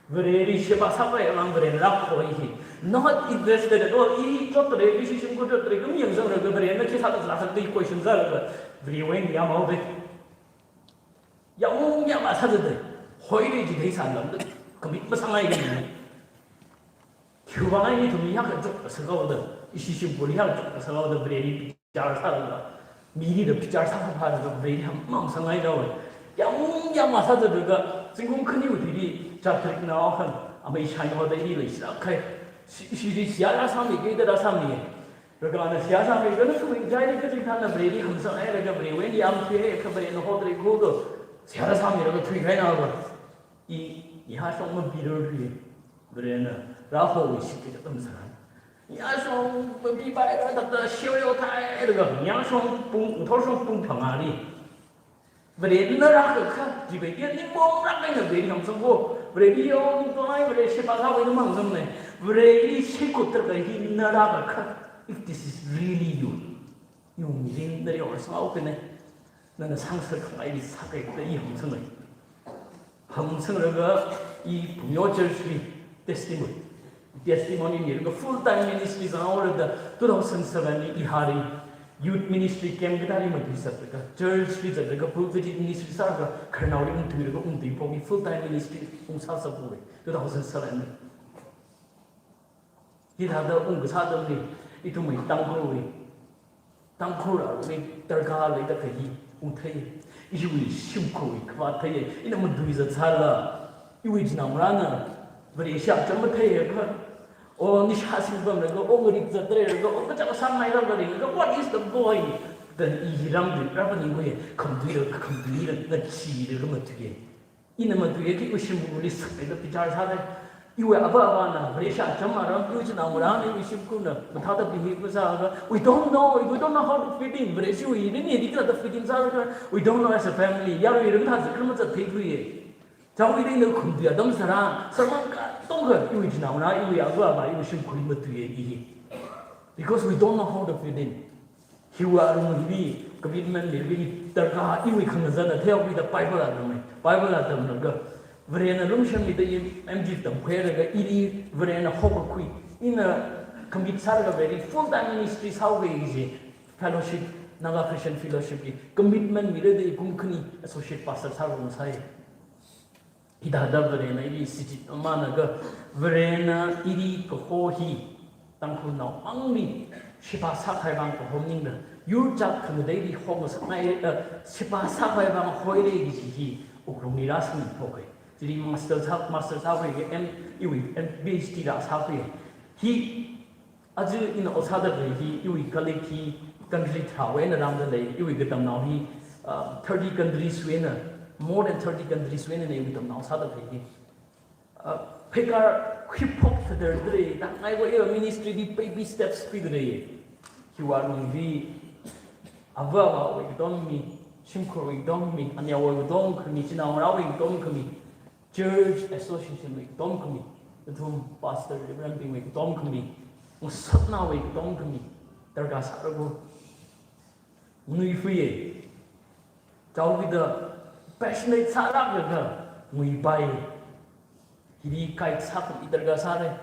Vareli sheba sākhavai vang Varena rākahoi hi. Not interested at all. I chotre, ishi shimkhur chotre, kha mi yangzanglaga Varena khi sāda sāda question sālaga, Varewui eina yamhaowe. Yamung yamā sāzatde. Hoire jithei sānlamda, commit masāngai kaji. Khiwuivang eina ithum hiyākha chotngasak haoda, ishi shimkhurli hiyākha chotngasak haoda, Vareli bichar sālaga, mili da bichar sākhavai da, Vareli hāngmasāngai da we. Yamung yamā sāzatlaga, zingkum khaniwui thili, chātrik nao akhan, amei shai haoda ili leisākahai. Shi, shi, shi, seihā rāsāmi, kida rāsāmi. Laga na seihā sāmi, kha na sui jai ni kachikathāna Vareli hāngmasāngai laga Varewui eina yamthuiya, kha Varena hotre khudo. Seihā rāsāmilaga thuikahaina va. I, i hāshong mapirarli, Varena rāhowui shikit atam tharan. Yāshong mapipaira, thāda sheo yo thailaga, yāshong pung, ngathorshong pung phangāli. Varena rākakha, jibai dia ningpong rākahaina Vareli hāngsangko. Vareli yo, ningtongai, Vareli sheba sāwui eina hāngsangne. Vareli shaikhut tarākha hi na rākakha, if this is really you, yung mirin nali or sānghaokane. Nana sāngasakngaili sākahai da i hāngsange. Hāngsanglaga i Phungyo Church li testimony. Testimony milaga full time ministry zanghaoda two thousand seven li i hari youth ministry camp kathāli matuizatlaga, church li zatlaga, full visit ministry sālaga, khararnaoli ungthuilaga, ungthuiphok i full time ministry ungsāsāphowe, two thousand seven li. Hithāda ungkasā atamli, ithumwui Tangkhulwui, Tangkhul aruili darkar leida kahai hi ungthei. Iwui shimkhurwui khavāt thei. Ina matuizat sālala, iwui chinaongarāna Vareshi akcham matheiakha, o nishā singpamlaga, o ngarik zatrelaga, o kachak sāngailāk ringlaga, what is the point? Then i hiram di rapa ni ngui, khamtui ra, khamtui ra, na chi ra, khamtui. Ina matuiya khi iwui shimkhurli sakda bichar sāda. Iwui ava avāna, Vareshi cham aram, iwui chinaongarāna, iwui shimkhurna, mathāda behave kasā akha, we don't know, we don't know how to fit in. Vareshiwui rin ni dikla da fit in sāra, we don't know as a family. Yarui rin thā zakra maza theiluiya. Chawui dei na khamtui atam sāra, sāmang katonga, iwui chinaongarā, iwui ava avā, iwui shimkhurli matuiya i. Because we don't know how to fit in. Hiwui alung hili commitment leili darkar iwui khangazanna theokida Bible atamna. Bible atamlaga Varena lumashanmida i M Div tamkhuilaga ili Varena hokakhui. Ina commit sālaga very full time ministry sāhaoki kaji fellowship, Naga Christian Fellowship li commitment mida i kum khani associate pastor sālaga sai. Hithāda Varena ili sichit amana ga, Varena ili kaho hi, Tangkhulnao mangli, sheba sākhavai vang kaho maningla, yur chak khangateili hokngasakngai, eh, sheba sākhavai vang hoira kaji hi, wuklungli rāsangmi phokhai. Chili master sā, master sākhui, M, iwui, M, P H D rāsākhui. Hi, aja ina ot sāda khalei hi, iwui colleague hi, country tharāwui eina rāmda lei, iwui katamnao hi, uh, thirty countries wui eina, more than thirty countries wui eina iwui katamnao sāda khalei hi. Uh, pheikar hip hop feather da lei, tāngaiva iwui ministry li baby steps khuida lei. Hiwui alungli, ava avāwui katom mi, shimkhurwui katom mi, aniawui katom khami, chinaongarāwui katom khami, church association wui katom khami, nathum pastor reverend bingwui katom khami, ngasotnaowui katom khami, darkar sāra ko. Nui fuye. Chawui da passionate sālaga ngui pai. Hili guide sākhami darkar sāra.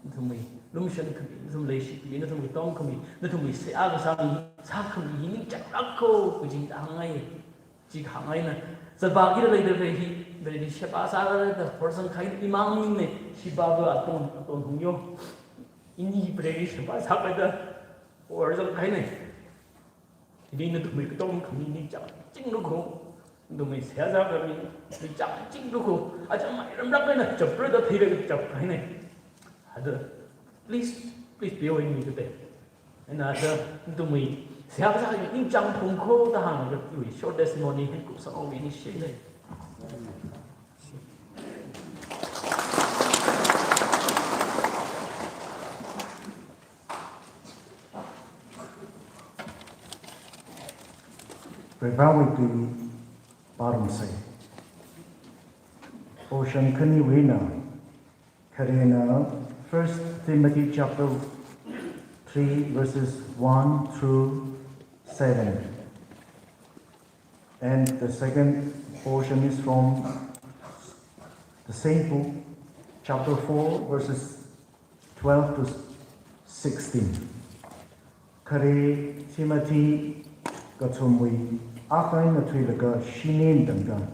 Nathumwui lumashan khami, nathum leishi khami, nathum katom khami, nathumwui seihā kasā mi, sākhami hi ningchānglāk ko, kaji hāngngai. Chi hāngngaina. Zatpā kida leida lei hi, very sheba sāda person khai imang maningna, sheba va aton, aton hungyo. Ini very sheba sākhaida, or zang khaina. Ini nathumwui katom khami ningchāngchinglu ko, nathumwui seihā sākhami ningchāngchinglu ko, acham mai ramlāk kahaina, chapra da theira chap kahaina. Hada, please, please be with me today. Eina hada, nathumwui seihā kasā ningchāngphung ko da hānglaga, iwui short testimony hen kupsang o ini share. Prohowui tui pārum sai. Portion khaniwui eina, kharena First Timothy chapter three verses one through seven. And the second portion is from the same book, chapter four, verses twelve to sixteen. Khare Timothy kathumwui akha eina thuilaga shini eina tangda,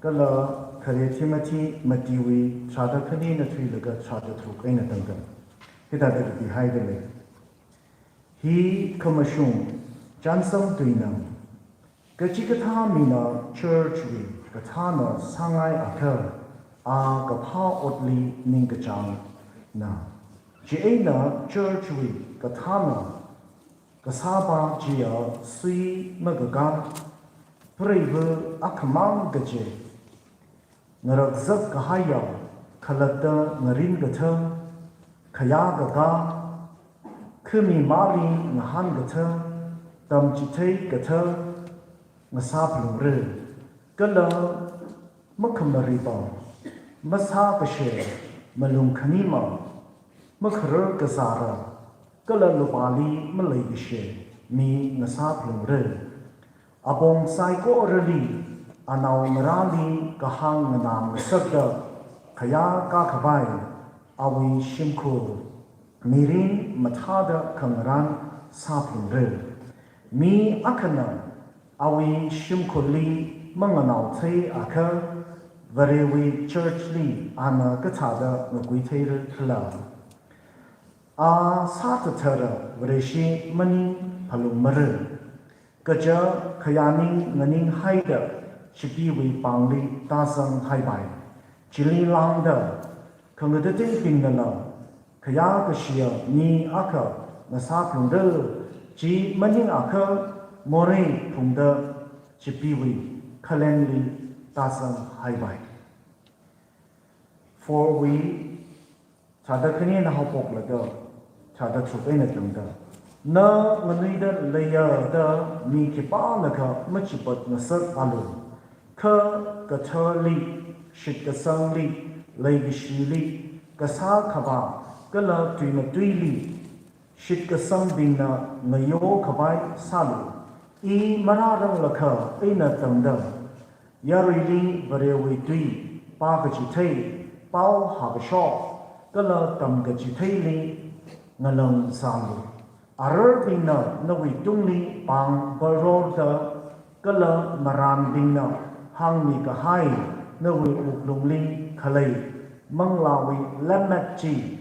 kala khare Timothy matiwui tharāda khani eina thuilaga tharāda tharuk eina tangda, hithāda kapihaida lei. Hi khamashung chānsam tuina. Kachikathā mina church wui kathāna sāngai akha, a kaphā otli ningkachāngna. Chieina church wui kathāna kasāpa chiya sui makakā, preiva akhamang kaje, ngarakzak kahaiya, khalatta ngarin katha, khayā kakā, khami mali ngahān katha, tamchithei katha, ngasā phalungra. Kala makhamaripa, masākashe, malung khanima, makharar kazāra, kala lupāli maleikashe mi ngasā phalungra. Apong saikorali, anaongarāli kahāng nganā ngasakda, khayā kakhavai, awui shimkhur mirin mathāda khangarān sāphalungra. Mi akhana awui shimkhurli manganao thei akha, Varewui church li ana kathāda ngakhui theira khala. A sāthathara Vareshi maning phalungmara. Kaja khayāning nganinghaida chipeewui pāngli tāzanghaipai. Chili lāngda, khangateiteibingnala khayākashiya mi akha ngasā phalungra, chi maning akha morei phungda Chipeewui khalengli tāzanghaivai. Four wui, chāda khanina haophoklaga chāda tharuk eina tangda, na nganuida leiya da mi khipānakha machipat ngasakalu, kha kathāli, shitkasangli, leikashili, kasā khavā kala tui matuili, shitkasangbingna ngayokhavai sālu. I marāranglakha eina tangda, yaruili Varewui tui pākachithei, pao hākashok kala tamkachitheili ngalangzālu. Ararbingna nawui tungli pāng barorda kala marānbingna hāngmi kahai nawui wuklungli khalei manglāwui lemmet chi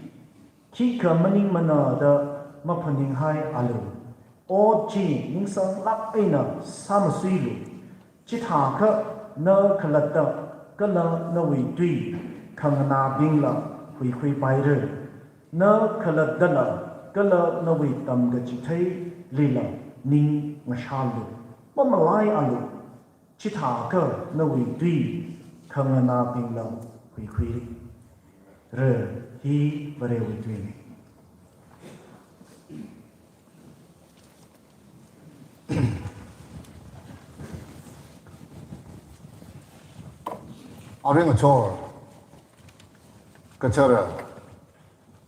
khikha maningmana da maphaninghaialu. Ot chi ningsanglāk eina sāmasuilu. Chithākha na khalatta kala nawui tui khanganābingla huikhuipaira. Na khalattala kala nawui tamkachitheilila ning ngashālu. Mamalaialu. Chithākha nawui tui khanganābingla huikhuira. Hi Varewui tuina. Aring achor, kachara,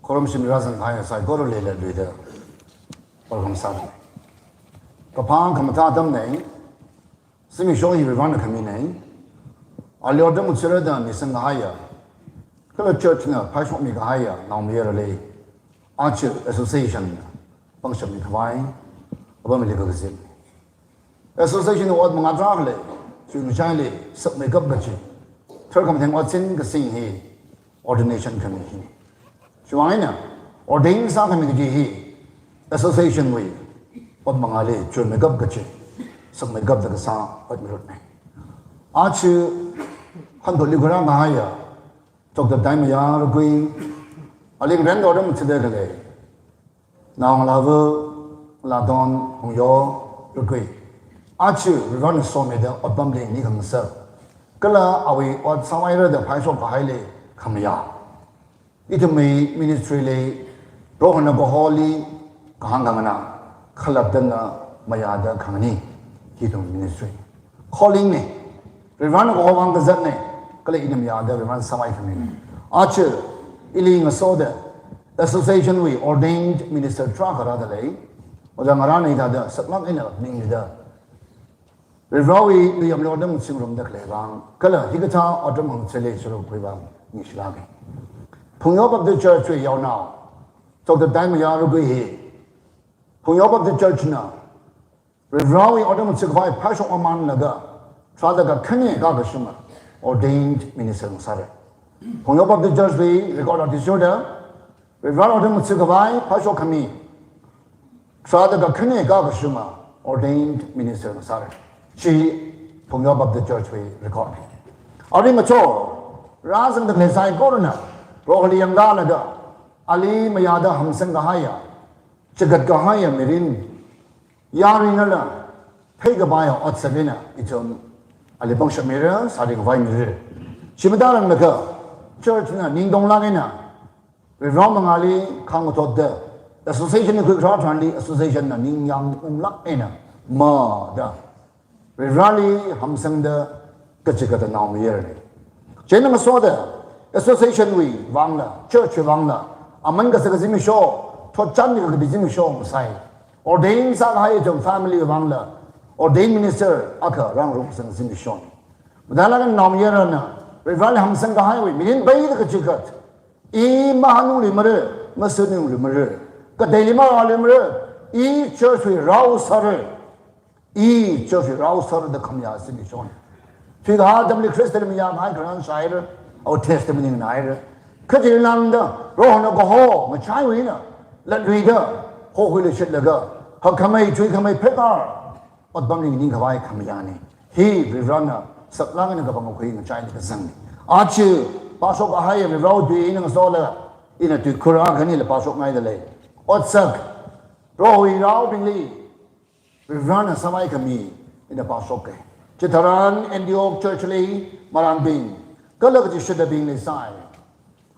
khorumshim rāzangkahai saikora leilakha luida welcome sāra. Kaphā khamathā atamna, zimiksho hi Varivarana khamina. Ali ot mathura da misangkahaiya kala church na phaishokmi kahaiya naomayarali aja association na pangshapmi khavai apamli kakazip. Association ot mangā tarākha lei, chiwui ngachaili sakmeikap kachi tharkhamatheng otsin kasing hi ordination khami hi. Chiwui vang eina ordain sākhami kaji hi association wui ot mangāli churmeikap kachi, sakmeikap da kasā ot marutna. Aja hanthotli khuirākahaiya Doctor Daimayā Ragui, ali ngarenda ot mathura khalei naongalāva Ladon Hungyo Ragui, aja Varivarana somida otpamli ningkhangasak kala awui ot sāvāra da phaishok kahaili khamayā. Ithumwui ministry li, Prohona kaholi kahāng khanganā, khalattana mayāda khangani, hi ithum ministry. Calling na, Varivarana kaho vang kazatna, kala ina mayāda Varivarana sāvākhamina. Aja ili ngasoda association wui ordained minister tarākha rāda lei, ojā ngarāna hithāda saklāk eina ningmida, Varivarawui luiyamli otram ngasingrumda khalei vang, kala hikathā otram hangchili saruk khui vang ningshilāka. Phungyo Baptist Church wui yaonao, Doctor Daimayā Ragui hi, Phungyo Baptist Church na Varivarawui otram ngasi khavai phaishok mamānlaga, tharāda kakhane kakashunga ordained minister ngasāra. Phungyo Baptist Church wui record athishurda, Varivarawui otram ngasi khavai phaishok khami, tharāda kakhane kakashunga ordained minister ngasāra. Chi Phungyo Baptist Church wui record. Aring achor, rāzangda khalei saikorana, Proholi yangda laga, ali mayāda hamsang kahaiya, chigat kahaiya mirin, yaruinala theikapaiya otsak eina ithum ali pangshap mira, sāring khavai mira. Chi mathāranglakha, church na ningtonglāk eina, Varivara mangāli khāngthotda, association na khuikharā tharanli, association na ningyāng unglāk eina, mada Varivarali hamsangda kachikatta naomayarna. Chieina ngasoda, association wui vangla, church wui vangla, aman kasā kazimiksho, thotchanmi kakapi zimiksho ngasai. Ordain sākahai ithum family wui vangla, ordained minister akha rāngarumsang zimikshona. Mathālāk eina naomayarana, Varivarali hamsang kahaiwui mirin peida kachikat, i mahanungluimara, masanungluimara, kateili marāluimara, i church wui rao sāra. I church wui rao sāra da khamayā zimikshona. Thuikahā atamli Khristali mayāmahai khararchan shāhaira, awui testimony nganaira. Kha chili lāngda, Prohona kaho ngachaiwui eina latluida, hokhuiluishitlaga, hakkhamei, chuikhamei pheikar otpamli ning khavai khamayāna. Hi Varivarana saklāk eina kapangkhui ngachaili kazangna. Aja pāshok kahaiya Varivarawui tui eina ngasoda, ina tui khuirā khanila pāshokngaida lei. Otsak, Prohowui raobingli Varivarana sāmai khami ina pāshoka. Chitharan Antioch Church li marānbing, kala kachishidabing leisai.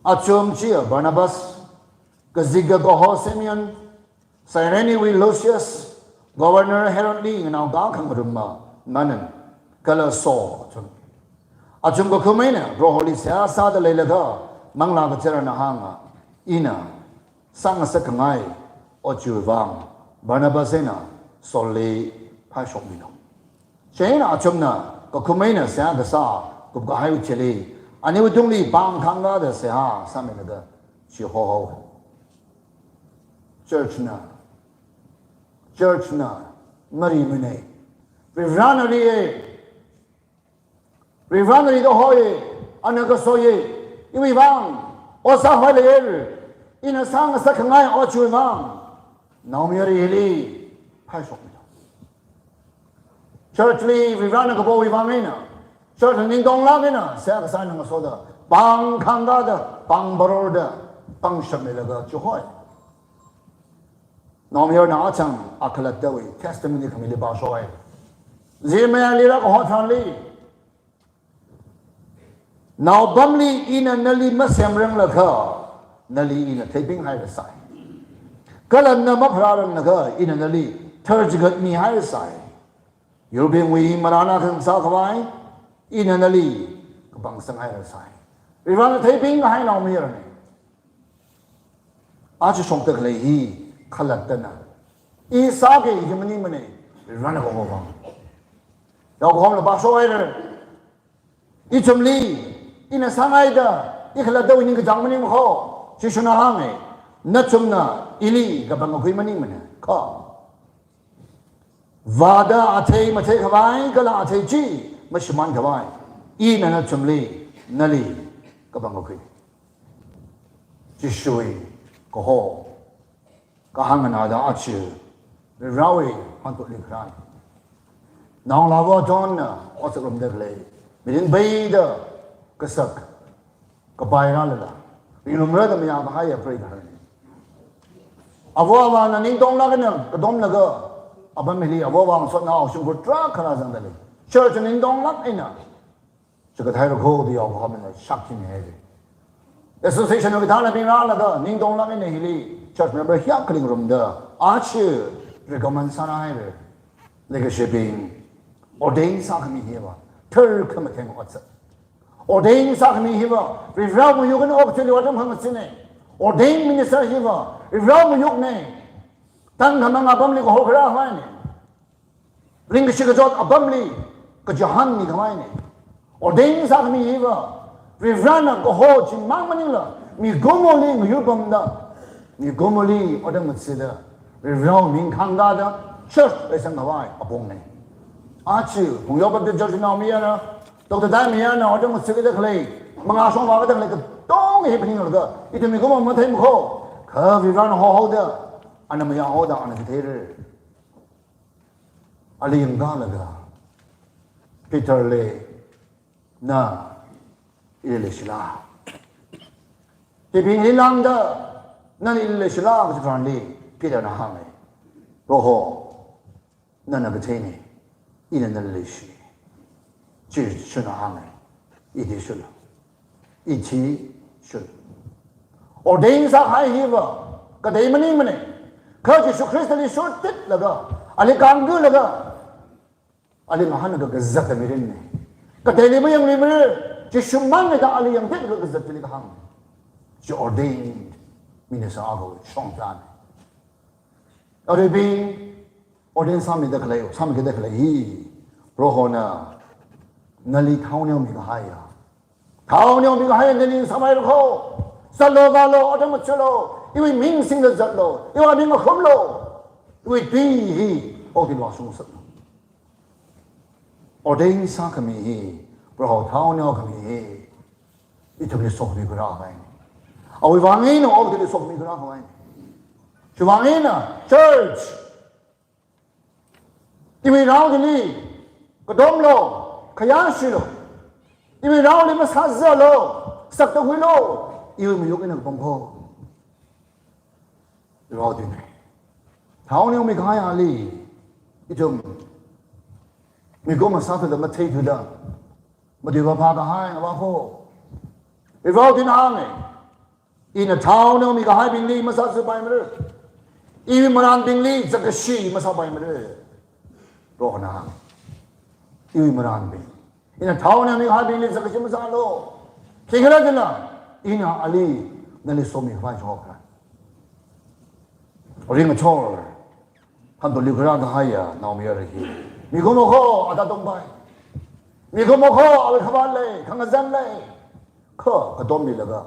Achum chiya Barnabas, kazika kaho Simeon, Cyrene wui Lucius, Governor Herod li nganaoka khangarumma Manaen, kala Saul achum. Achum kakhum eina Proholi seihā sāda leilaga Manglā Kacharana hānga, ina sāngasak khangai ot chiwui vang Barnabas eina Saul li phaishokmilu. Chieina achumna kakhum eina seihā kasā kupkahaiwui thili, aniwui tungli pāng khangda seihā sāmilaga chihohaowa. Church na, church na marimana. Varivarana riya. Varivarana rida hoi, ana kasoya, iwui vang ot sāhoi leiya, ina sāngasak khangai ot chiwui vang, naomayara hili phaishokmilu. Church li Varivarana kapowui vang eina, church na ningtonglāk eina seihā kasā eina ngasoda, pāng khangda, pāng barorda, pāng shapmilaga chihoi. Naomayarana achang akhalattawui testimony khamili pāshoka. Jeremiah li rākaho tharanli, naopamli ina nali masemranglakha, nali ina theipinghairasai. Kala na mapharāranglakha, ina nali tharchigat mihairasai. Yurbingwui marān akha ngasākhavai, ina nali kapangsanghairasai. Varivarana theipingkahai naomayarana. Aja shokda khalei hi khalattana. I sāki kaji maningmana, Varivarana kaho vang. Yaokahomla pāshohaira. Ithumli, ina sāngaida, i khalattawui ningkachāng maningmakho, Jishuna hānga, nachumna ili kapangkakhui maningmana, kha. Vāda athei matheikhavai, kala athei chi mashimānkhavai, ina nachumli, nali kapangkakhui. Jishuwui kaho, kahāng nganāda aja, Varivarawui hāngtutli kharā. Naongalāva Johnna otsak ngarumda khalei, mirin peida kasak, kapai rālala, ringrumrada mayākahaiya preigaharana. Avo avāna ningtonglāk eina katomlaga, apam hili avo avā ngasotnaowa shimkhur tarākha rāzangda lei. Church na ningtonglāk eina chikathai rakho da yaokahomna shakti mihaira. Association wui kathānnabing rālaga ningtonglāk eina hili church member hiyākha ringrumda, aja recommend sārāhaira. Leikashibing, ordain sākhami hiva tharkha matheng otsak. Ordain sākhami hiva Varivara mayukna, okathuili otram khangacheena. Ordained minister hiva Varivara mayukna. Tangkhamang apamli kahor kharā havaina. Ringkashi kachot apamli kachihān mikhavaina. Ordain sākhami hiva Varivarana kaho chimang maningla, mikumoli ngayur pamda, mikumoli otram ngacheeda, Varivarawui ming khangkāda church leisangkhavai apongna. Aja Phungyo Baptist Church naomayara, Doctor Daimayana otram ngacheeda khalei, mangā shongfa katang lei katonga hi phaninglaga, ithum mikumo matheimakho, kha Varivarana hohaoda, ana mayāhaoda, ana katheira. Ali yangkalaga, Peterli, na ili leishila? Hibing hi lāngda, nana ili leishila kaji tharanli, Peterna hānga, Proho, nana katheina, ina nali leishi. Jishuna hānga, ithishulu. Ithishulu. Ordain sākahai hiva katei maningmana. Kha Jishu Khristali shurtitlaga, ali kangkhuilaga, ali ngahānlaga kazata mirinna. Kateili mayangluimara, Jishumang eina ali yangtitlaga kazatali kahāng. Chi ordained minister akhawui shongzana. Aruibing, ordain sāmida khalei, sāmida khalei hi, Prohona nali thao neomikahaiya. Thao neomikahaiya nali sāmira kho. Zatlo, vālo, otram ngacheelo, iwui ming singda zatlo, iwui ming akhumlo, iwui tui hi okathuili vāshungsatlo. Ordain sākhami hi, Proho thao neokhami hi, ithumli sokhami kharā havaina. Awui vang eina okathuili sokhami kharā havaina. Chiwui vang eina, church, iwui rao chili katomlo, khayāshilo. Iwui raoli masāzalo, sakta huilo, iwui mayuk eina kapangkho. Rao tui ne. Thao neomikahaiya ali, Ithum mikumo sāthuda matheithuda, matuiva phākahai ngava kho. Iva̱ tinang e. Ina thaona mikahaibingli masāsāpaimara. Iwui marānbingli zakkashi masāpaimara. Prohona hānga. Iwui marānbing. Ina thaona mikahaibingli zakkashi masālu. Khikhala jila, ina ali nali somikhavai chokra. Ringachor. Khanto liukra kahaiya naomayara hi. Mikumo kho, ada tongpai. Mikumo kho, awui khavāt lei, khangazan lei. Kha, katom milaga.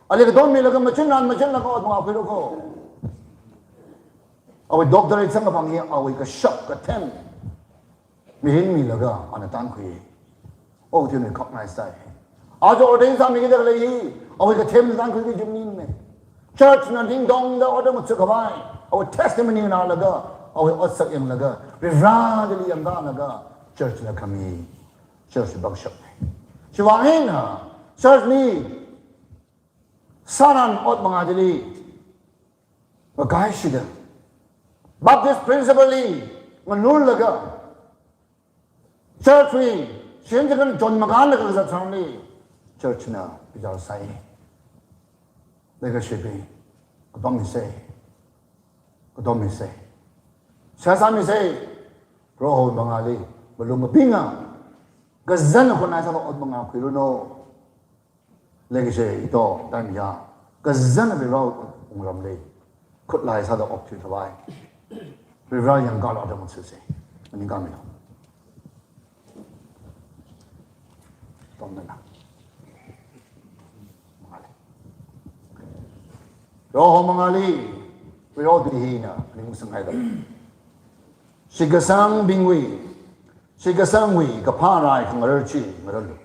Ali katom milaga, machin ran, machin laga, ot mangā khuilu kho. Awui doctorate sangkapang hi, awui kashap, kathem. Mirin milaga, ana tankhui. Okathuina recognize sai. Aja ordain sāmikida khalei hi, awui kathemna tankhuiki jumnin me. Church na dingdongda order matsukhavai, awui testimony nalaga, awui otsak yanglaga, Varivarali yangkalaga, church na khami, church bangshap me. Chiwui vang eina, church li, sāran ot mangā chili, makaishida. Baptist principle li, nganurlaga, church wui, shin chikan John makan laga kazat sangli, church na bichar sai. Leikashibing, katom misei, katom misei. Seihā sāmisei, Proho mangāli, malung mabinga, kazan khonai sāda ot mangā khuiranu. Leikashi ito, time ya. Kazan Varivarā wungramli. Khutlai sāda okthui thavai. Varivarā yangkala da matsuse. Maningkami lo. Tomna. Mangāli. Proho mangāli. Proho tui hina. Ningsang haida. Shitkasangbingwui. Shitkasangwui. Kaphā rai khangarar chi. Ngaralu.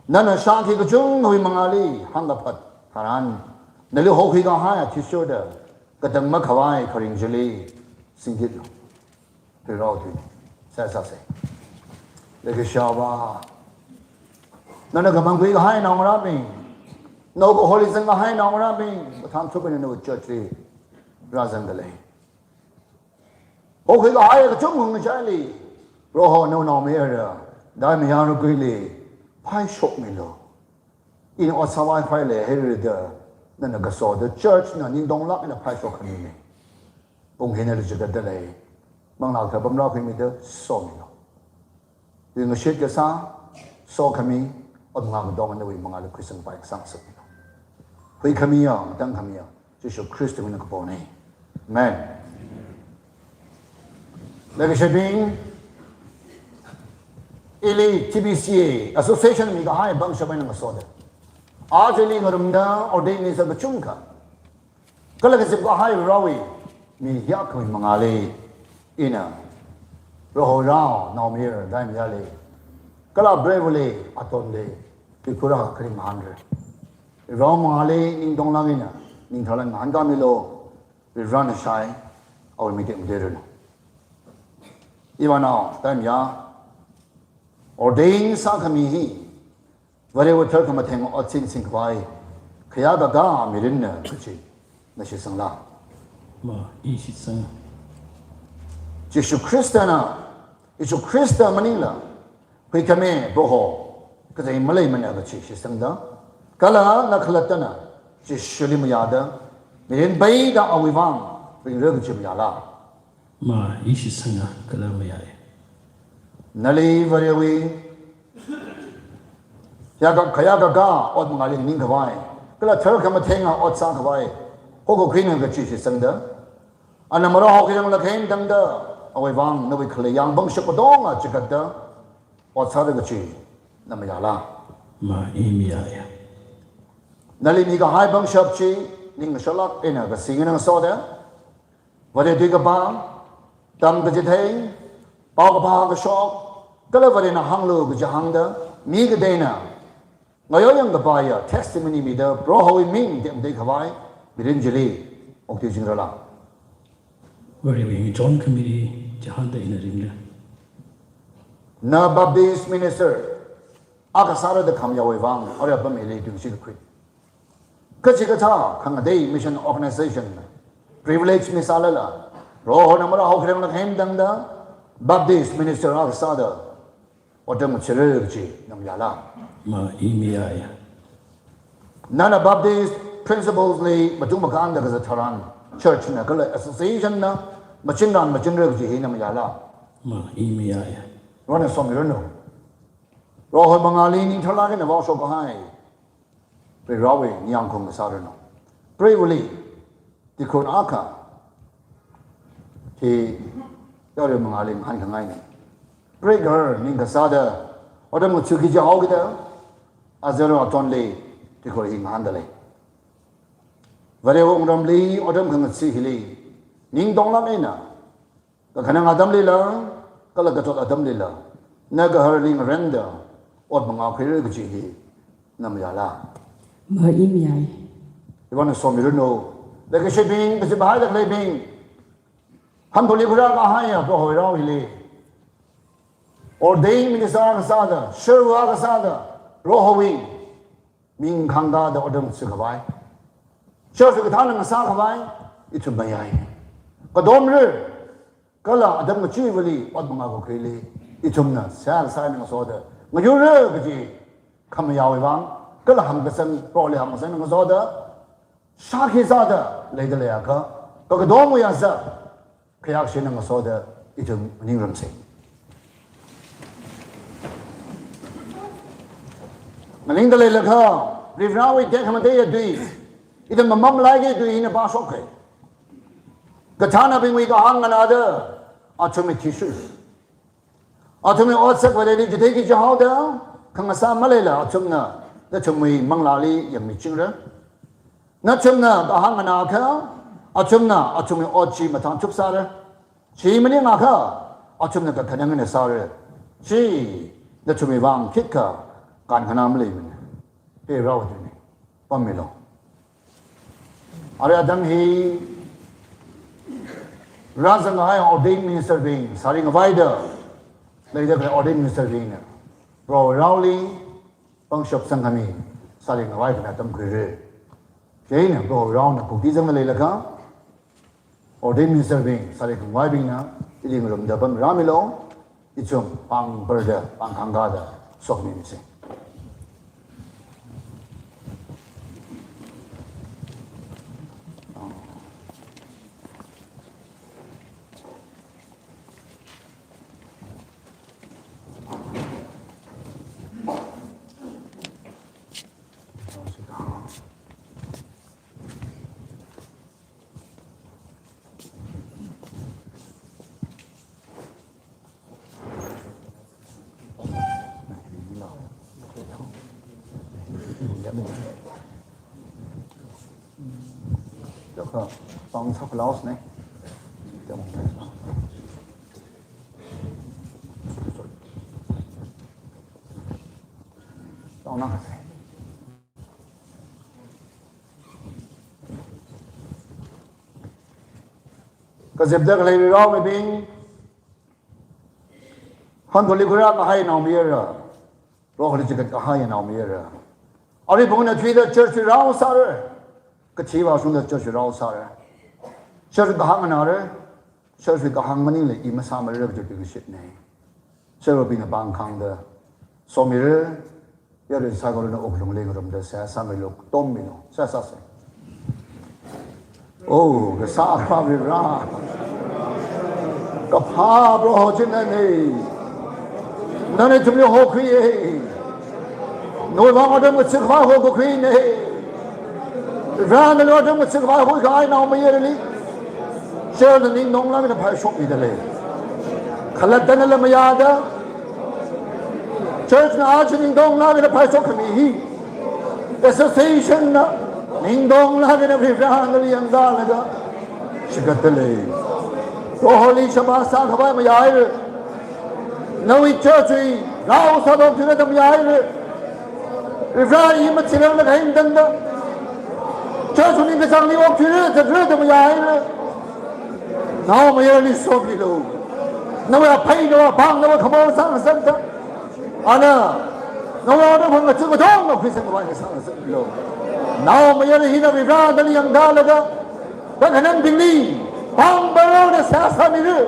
Nana shākhi kachungkhawui mangāli hāngkaphat tharan, nali hokhui kahai athishurda katang makhavai kharing chili singkitlu. Rirao tui, seihā sāsei. Leikashiya Avā, nana kapangkhui kahai naongarābing, nao kaholi zang kahai naongarābing, mathān thupana nawui church li rāzangda lei. Hokhui kahai kachungkha ngachaili, Proho nawui naomayara, dai mayara kuili, phaishokmilu. Ina ot sāvai phai lei hairada, nana kasoda church na ningtonglāk eina phaishok khami ne. Pung hina li chigatda lei, manglā kha pamrākhuimida somilu. Ringashit kasā, sokhami, ot mangā katonga nawui mangāli khuisangpai kasā ngasakmilu. Huikhamiya, matangkhamiya, Jishu Khristawui mingna kapona. Amen. Leikashibing, ili T B C A Association mikahai bangshap eina ngasoda. Aja ili ngarumda ordain minister kachungkha. Kala kazip kahai Varewui mi yakhawui mangāli ina Proho rao naomayara dai mayali. Kala Varewuili atonli, pikura kharing mahānra. Rao mangāli ningtonglāk eina, ningtharlāk ngahānkāmilu, Varivarāna shai, awui mitek madeiranu. Iva nao, time ya, ordain sākhami hi, Varewui tharkhamatheng otsin singkhavai, khayākakā mirinna kachi, na shitsangla. Ma, i shitsang. Jishu Khristana, Jishu Khrista maningla, huikhami Proho, kazei maleimana kachi shitsangda, kala na khalattana, Jishuli mayāda, mirin peida awui vang, ringra kachi mayāla. Ma, i shitsanga kala mayāya. Nali Varewui, yaka, khayākakā ot mangāli ningkhavai, kala tharkhamathenga ot sākhavai, hokakhuina kachi shitsangda, ana marāhokhui rang lakhen tangda, awui vang nawui khalei yāng bangshap katonga chigatda, ot sāra kachi, na mayāla. Ma, i mayāya. Nali mikahai bangshap chi, ning mashalak eina kasing eina ngasoda, Vare tui kapā, tam kachithei, pao kaphā kashok, kala Varena hānglu kaji hāngda, mi kateina ngayoyang kapaiya testimony mida Prohowui ming tekmatei khavai, mirin chili okthuichingrala. Varewui ngachon khamili chihānda ina ringra. Na Baptist minister akha sāra da khamayāwui vang, arui apam ili tungshi kakhui. Kachikathā khangatei mission organization privilege misālala, Prohona marāhaokharang lāk eina tangda, Baptist minister akha sāda, otram ngathara kaji na mayāla? Ma, i mayāya. Nana Baptist principles li matung makānda kazat tharan, church na kala association na machinran machinra kaji hi na mayāla? Ma, i mayāya. Prohona somiranu. Proho mangāli ning tharlāk eina vāshok kahai Varivarawui ningyāng khaung sāranu. Preiva̱li, tikhon akha hi yarui mangāli ngahānkhangaina. Preigahar ning kasāda otram ngathaki jihaokida, azarwa atonli tikhon hi ngahānda lei. Varewui wungramli otram khangatha hili, ning tonglāk eina kakhanang atamlila, kala katot atamlila, na gaharli ngarānda ot mangā khuira kaji hi na mayāla? Ma, i mayāya. Ivāna somiranu. Leikashibing, kazip haida khaleibing, hanthotli khuirā kahaiya Prohowui rao hili, ordained minister akha sāda, sherwa akha sāda, Prohowui ming khangkāda otram ngathakhavai, church kathānna ngasākhavai ithum mayāi. Katomra kala atam kachiva̱li ot mangā kakhuili ithumna seihā sāna ngasoda ngayurra kaji khamayāwui vang, kala hāngkasang, Proholi hāngkasang ngasoda, shākhi sāda leida leiakha, kakatomwui azak khayākshina ngasoda ithum ningramsa. Maningda leilakha, Varivarawui tekhamateiya tui, ithum mamamlaiki tui hina pāshokkai. Kathānabingwui kahāng nganāda, athumwui athishurda, athumwui otsak vāleili chitheiki jihaoda, khangasā maleila athumna nathumwui manglāli yangmichingra. Nathumna kahāng nganāakha, athumna athumwui ot chi mathānthuk sāra. Chi maningakha, athumna kakhanang eina sāra. Chi nathumwui vang khikha kankhanā maleimana. He Varewui tuina. Pammilu. Arui atam hi rāzanghai ordained minister bing sāringavaida, leida khalei ordained minister bingna Proho raoli pangshap sangkhami sāringavai khanā tamkhuira. Chieina Proho raona khuktizangda leilakha, ordained minister bing, sāringhavaibingna ili ngarumda pamrāmilu, ithum pāng parda, pāng khangkāda shokmimisa. Kazipda khalei Varewui raomibing, hanthotli khuirā kahai naomayara, Proholi chigat kahai naomayara. Arui pungna thuida church wui rao sāra, kathi vāshungda church wui rao sāra. Church kahāng nganāra, church wui kahāng maningla i masāmara kaji tuikashitna. Church wui bingna pāngkhangda somira, yarui saikorana wuklungli ngarumda seihā sāmilu, tommilu, seihā sāsa. O, kasā Akhava Vare. Kaphā Proho chinana. Nana ithumli hokhuiya. Nawui vang otram ngathakhavai hokakhuina. Varena otram ngathakhavai hokahai naomayarali, church na ning tonglāk eina phaishokmida lei. Khalattana lam mayāda, church na aja ning tonglāk eina phaishokkhami hi, association na ning tonglāk eina Varivarali yangda laga chigatda lei. Proholi shaba sākhavai mayāhaira. Nawui church wui rao sāda okthuira da mayāhaira. Varena i mathirang da kahai tangda, church wui ningkachāngli okthuira, zatra da mayāhaira. Naomayarali somilu. Nawui aphei, nawui apāng, nawui khamo sāngasakda, ana nawui otram ngathak katonga khuisangkhavai sāngasaklu. Naomayara hina Varivarali yangda laga, kakhanangbingli Pāng barorda seihā sāmira,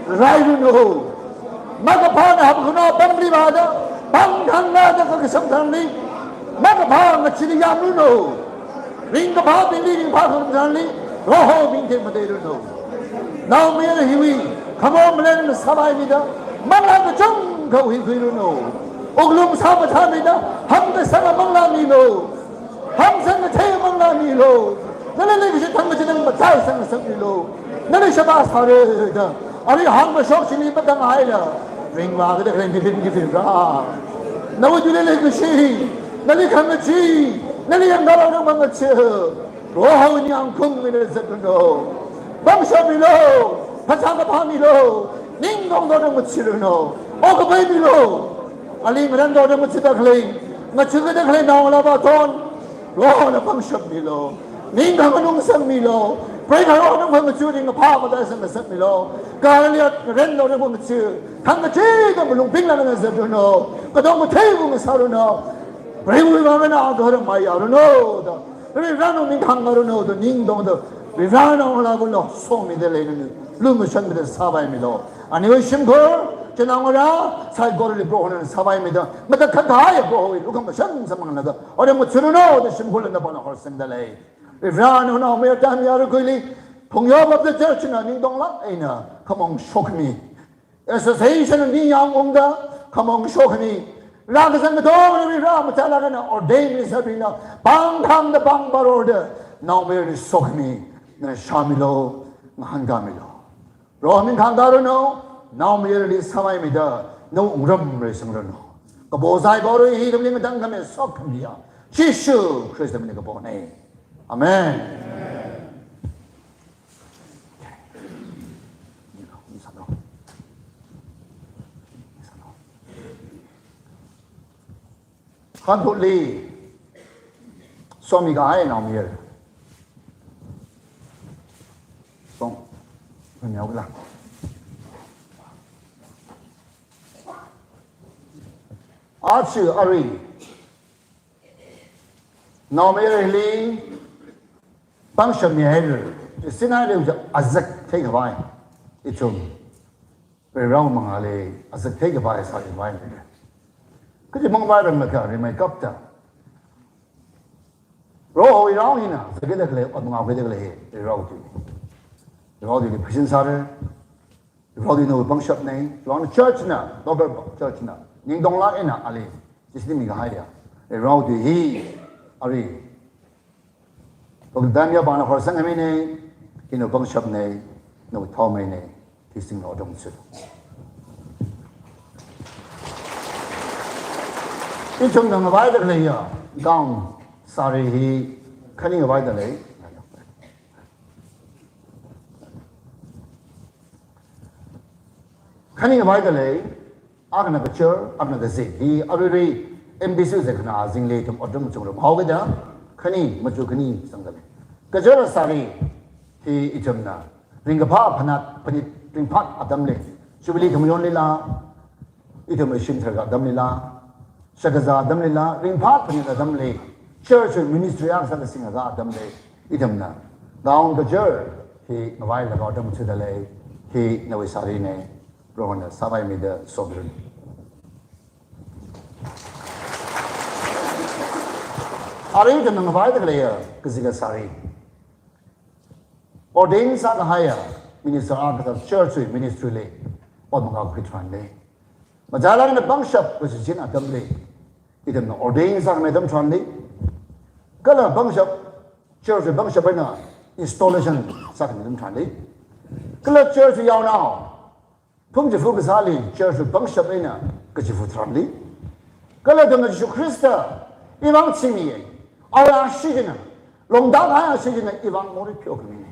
rairanu. Makaphāna hapkhana pamli vāda, pāng thangna da kakasam tharanli, makaphā ngachili yamranu. Ringkaphābingli ringphā kharum tharanli, Proho ming theng mateiranu. Naomayara hiwui khamor maleng sāpaimida, manglā kachungkha huikhuiranu. Wuklung sāmathāmida, hamkasanga manglā milu. Hamsang kathei manglā milu. Nali leikashi thangkachida mathāsang sangmilu. Nali sheba sārada, arui hāngkashok chili matānghaila, ringvākada khalei mirin kaji Vare, nawui tuili leikashi, nali khangachee, nali yangkalo nang mangachee, Proho ningyāng khaung eina zatranu. Pangshap milu, phasā kaphā milu, ningtongda nang machiranu. Okkapai milu. Ali ngarānda nang machida khalei, ngacheekada khalei naongalāva thon, Prohona pangshap milu. Ningkhang nganungsang milu. Preikharo nang phangachee ringkaphā mathāsang ngasakmilu. Kala ngarānda nang phangachee, khangachee da malung pingla nang zatranu. Katong katheiva ngasāranu. Preiwui vang eina agaharmai yaranu da, Vare ningkhang ngaranu da ningtongda, Vare naongalāva̱ lo, somida leiranu. Lumashanmida sāpaimilu. Aniwui shimkhur, chinaongarā saikorali Prohona sāpaimida, matakhak kahai Prohowui lukhamashan samphanglaga, ora machiranu da shimkhurli nana pāna horsangda lei. Vare nana naomayara tamya rākhuili, Phungyo Baptist Church na ningtonglāk eina khamong shokmi, association ningyāng ungda khamong shokmi, rākazang katongli Vare machālāk eina ordained minister-bingna pāng thangda pāng barorda naomayarali shokmi, nana shāmilu, ngahānkāmilu. Proho ming khangtāranu, naomayarali sāpaimida, nawui wungram reisangranu. Kapo saikora hi ithumli ngatangkhami sokhamiya Jishu Khrista mingli kapona. Amen. Hanthotli somi kahai naomayara. Song. Kanyao kala. Aja arui naomayarali pangshap mihaira, sinai leu ja azak theikhavai. Ithum Varewui mangāli azak theikhavai sākhavai. Kaji mangvai rāmlaga rimeikapta, Prohowui rao hina zatkida khalei, ot mangā khuida khalei hi Varewui tui. Varewui tui pheisin sāra. Varewui tui nawui pangshapna. Chiwuivang church na, local church na ningtonglāk eina ali chisni mikahaiya Varewui tui hi arui Doctor Damiya pāna horsangmina. Hi nawui pangshapna, nawui thaomeina. Hi singlo dong su. Ithumna ngavaida khaleiya gown sari hi khani ngavaida lei. Khani ngavaida lei. Akhana kachar, akhana kazik. Hi aruirui M B C zek khana azingli ithum otram chungrum haokida, khani, machu khani sangda lei. Kachar sari hi ithumna ringkaphā phanit, phanit ringphāt atamli, Jubilee khamayonlila, ithumwui shimtharkha atamlila, shakazā atamlila, ringphāt phanit atamli, church ministry akha sāda singakha atamli, ithumna gown kachar hi ngavailaga otram chuda lei. Hi nawui sarina. Prohona sāpaimida somiranu. Arui ithumna ngavaida khaleiya kazika sari, ordain sākahaiya minister akha sāda church wui ministry li ot mangā khui tharanli, machālāk eina pangshap kachichān atamli, ithumna ordain sākhamei atam tharanli, kala pangshap, church wui pangshap eina installation sākhamei atam tharanli, kala church wui yaonao phungchifu kasāli church wui pangshap eina kachifu tharanli, kala ithumna Jishu Khrista ivang chimi, awui ashee china, longda kahai ashee china ivang morei pheokhamina.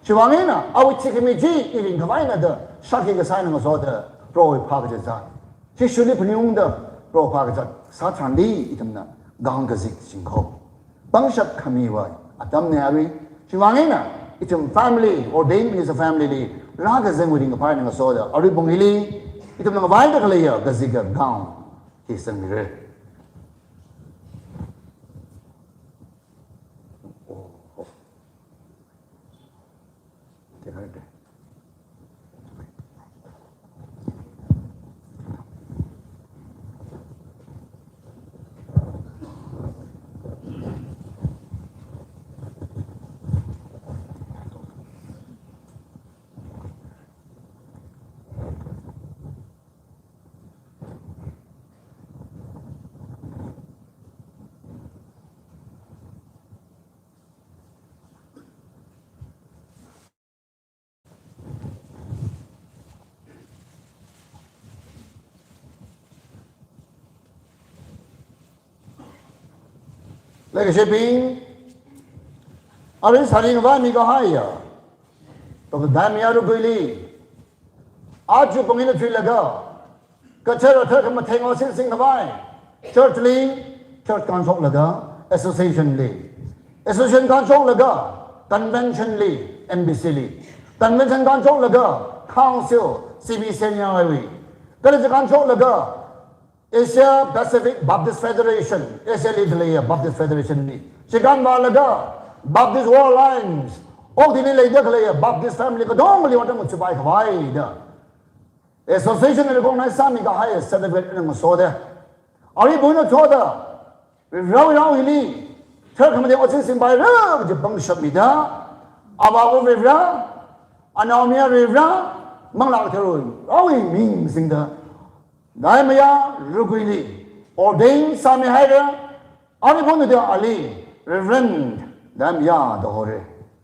Chiwuivang eina awui thikhami chi i ringkhavai eina da shākhui kasā eina ngasoda Prohowui phākazat, Jishuli phaningungda Proho phākazat sā tharanli ithumna gown kazik singkho. Pangshap khamiwui atamna arui. Chiwuivang eina ithum family, ordained minister family li rākazangwui ringkaphā eina ngasoda arui pung hili ithumna ngavaida khaleiya kazika gown hi sangmira. Oh, oh. Te kare Leikashibing, arui sāringvai mikahaiya Doctor Daimayā Ruguili, aja pung eina thuilaga, kathara thar khamatheng otsin singkhavai, church li, church kānshoklaga, association li, association kānshoklaga, convention li, M B C li, convention kānshoklaga, council, C B C N R I wui, kala chi kānshoklaga, Asia Pacific Baptist Federation, Asia li khaleiya Baptist Federation li, chikān vālaga, Baptist World Alliance, okathuili leida khaleiya Baptist family katongali otram ngachupai khavai da association li recognize sāmikahai certificate eina ngasoda, arui pung eina thuida, Varewui rao hili, thar khamatheng otsin singpaira kaji pangshap mida, Avāva Vare, Anaomayā Vare, Manglā Katharawui raowui ming singda, Daimayā Ruguili ordain sāmihaira, arui pung eina ali Reverend Daimayā da hora.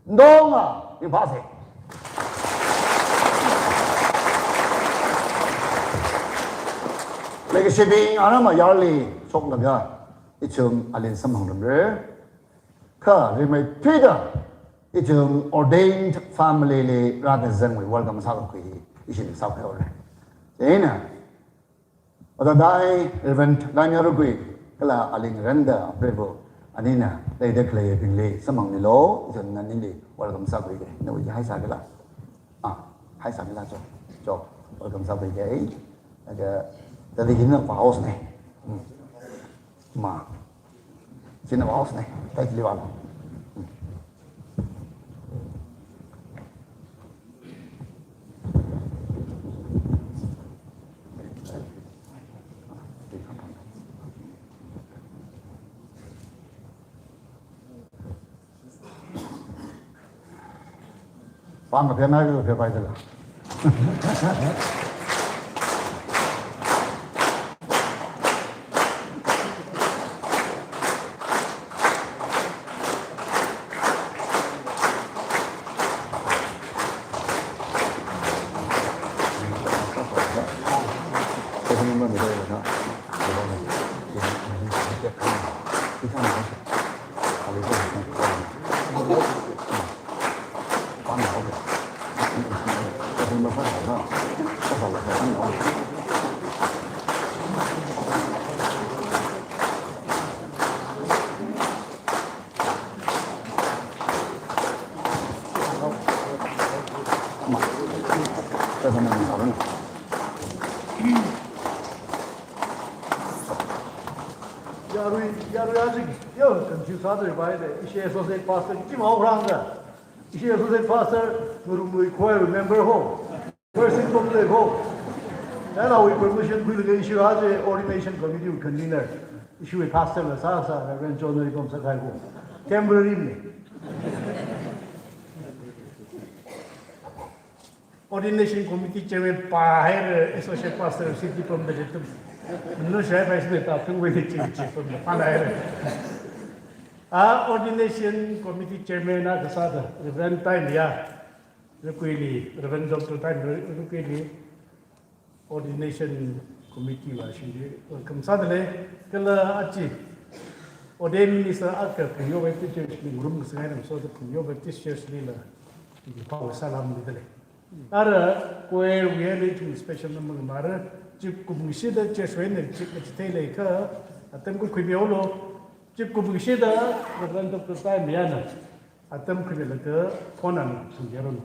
Nathum ringphāsa. Leikashibing, aram ayarli shoklaga, ithum ali samphangramra. Kha rimeithuida, ithum ordained family li rākazangwui welcome sākakhui hi ishi sākhuihaora. Chieina, Oda Dai, Reverend Daimayā Rugui, kala ali ngarānda prevo, anina leida khaleibingli samphangmilu, ithumna nali welcome sākhuiga, nawui hi sākhala. Ah, hi sākhala cho, cho, welcome sākhuiga. Laga, tadi hina pa house ne. Hmm. Ma. China house ne, tai chili vālu. Pāng kaphe ngai kaphe pai dala. Yarui, yarui aja, yo, confuse sāda pai de, ishi associate pastor, chi mau rang da. Ishi associate pastor, ngarumlui choir member ho. First in public ho. Then we promotion khuilaga ishi aja ordination committee convener. Ishi pastor la sāsā, Reverend John Narikom Sakhai ho. Temporary ne. Ordination Committee Chairman pāhaira, Associate Pastor C T Pamda je tum. Nunu shai pai sine ta tung wei chi chi pamda pāhaira. A Ordination Committee Chairman na kasāda Reverend Daimayā Ruguili, Reverend Doctor Daimayā Ruguili Ordination Committee wui shili welcome sādalei, kala aja Ordained Minister akha Phungyo Baptist Church li ngarum kasāngai nam soda Phungyo Baptist Church lila, khipāwui salam midalei. Ara choir wui eina ithum special number mara, chip kum kashida church wui eina chip kachitheilei kha, atam khuimilu, chip kum kashida, Reverend Doctor Daimayāna, atam khuimilaga phone eina singjaranu.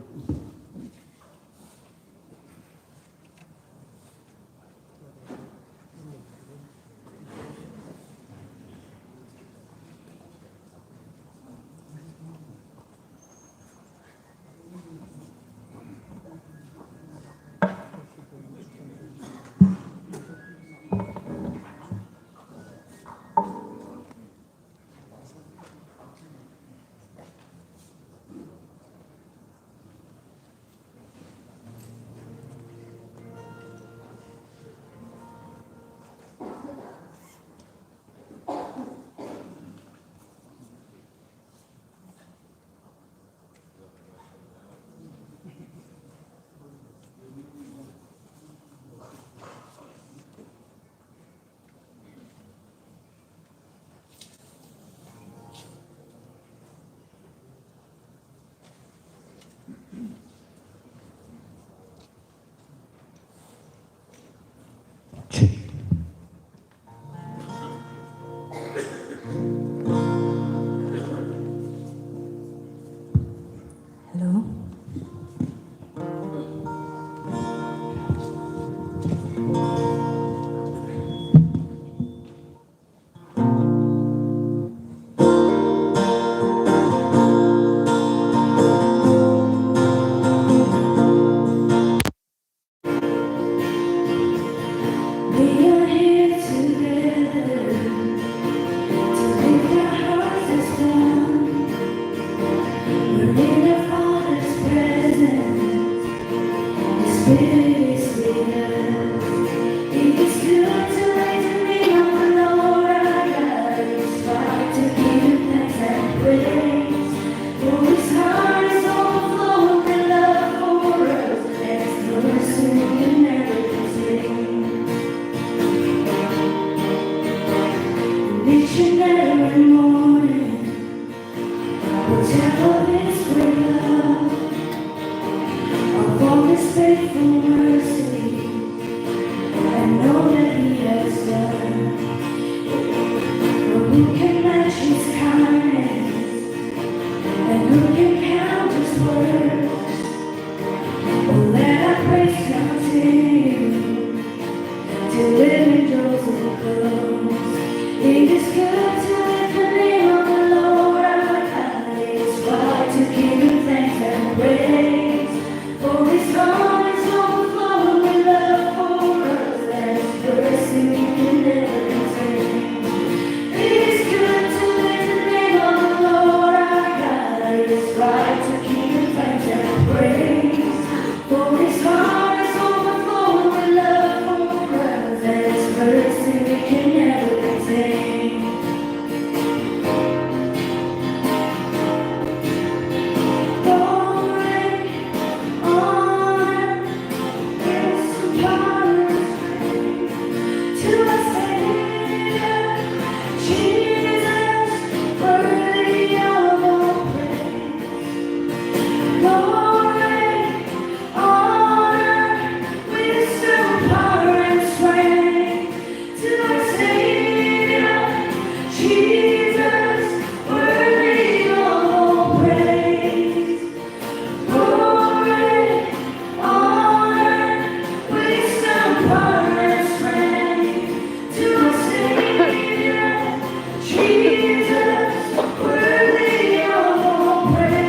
Temple is where love, of all his faithful mercy, and all that he has done. For who can match his kindness, and who can count his works? Oh, let our praise continue till it endures and flows. It is good to lift the name of the Lord our God. It is right to give him thanks and praise. For his heart is overflowing with love for us, and his mercy we can never contain. It is good to lift the name of the Lord our God. It is right to give him thanks and praise. For his heart is overflowing with love for us, and his mercy we can never contain. Glory, honor, praise, and power to our Savior, Jesus, worthy of all praise. Glory, honor, wisdom, power, and strength to our Savior, Jesus, worthy of all praise. Glory, honor, wisdom, power, and strength to our Savior, Jesus, worthy of all praise.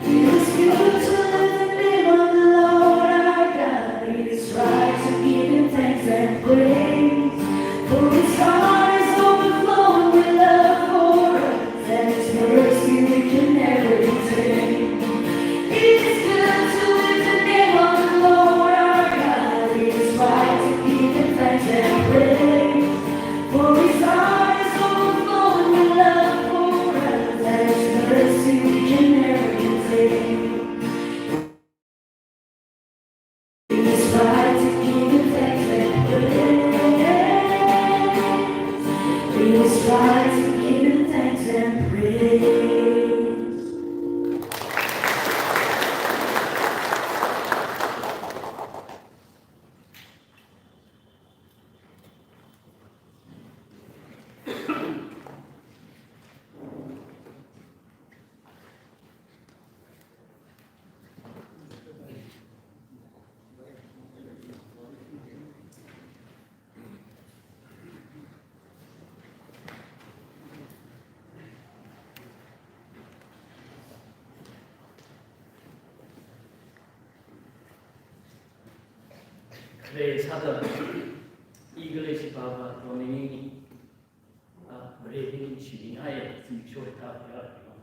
It is good to lift the name of the Lord our God. It is right to give him thanks and praise. For his heart is overflowing with love for us, and his mercy we can never contain. It is good to lift the name of the Lord our God. It is right to give him thanks and praise. For his heart is overflowing with love for us, and his mercy we can never contain. It is right to give him thanks and praise. It is right to give him thanks and praise. Khalei sāda, i khalei shipapa, tongning, ah, Vareli ningshingai, zimiksho hithā khuirāra.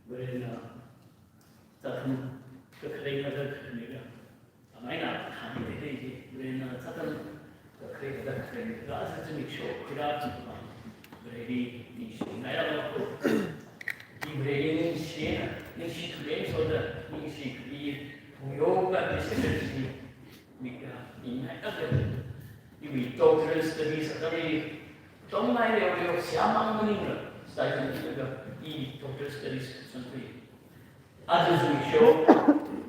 Varena, zatkhan, kakhalei kathā kakhalei ka. Amaina, khani teitei chi, Varena, zatkhan, kakhalei kathā kakhalei ka, aja zimiksho khuirā chi, Vareli ningshingaira ko. I Vareli ningshina, ningshi khalei soda, ningshi khalei, Vungyo Baptist Church li, mika, i ngai kakhalei. Iwui doctoral studies atamli, tongmei leoleo seihā mang maningla, stipend laga, i doctoral studies sangkhui. Aja zimiksho,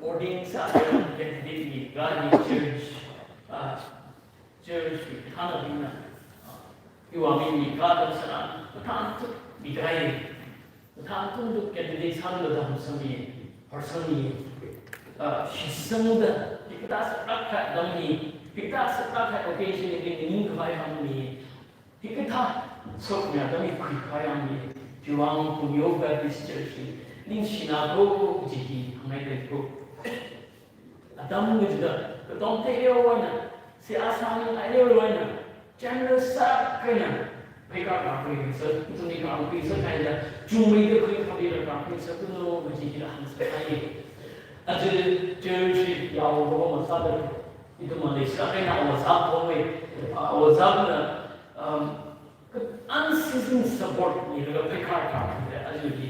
ordain sāda candidate mi gani church, ah, church mi thānabingna, ah, iwui ming mi katam sāda, mathāntuk mi kai. Mathāntuk candidate sāda dam sāmi, hor sāmi, ah, shitsangda, hikathā sālāk kahai atam hi, hikathā sālāk kahai occasion hi ningkhavai hāngmi, hikathā sokmi atam hi khuikhavai hāngmi, chiwuivang Vungyo Baptist Church hi ningshina ko kaji hi hāngngai dei ko. Atam kachida, katong teileo eina, seihā sāmingai leoleo eina, generous sākha eina, pheikar kakhui sā, tuni kakhui sākha eina, chungmeida khuikaphaira kakhui sā, kuno kaji hila hāngsāi. Aja church yaoho masāda, ithum maleisākha eina awazap hoi, awazapna, um, unceasing support milaga pheikar kakhuida, aja hi,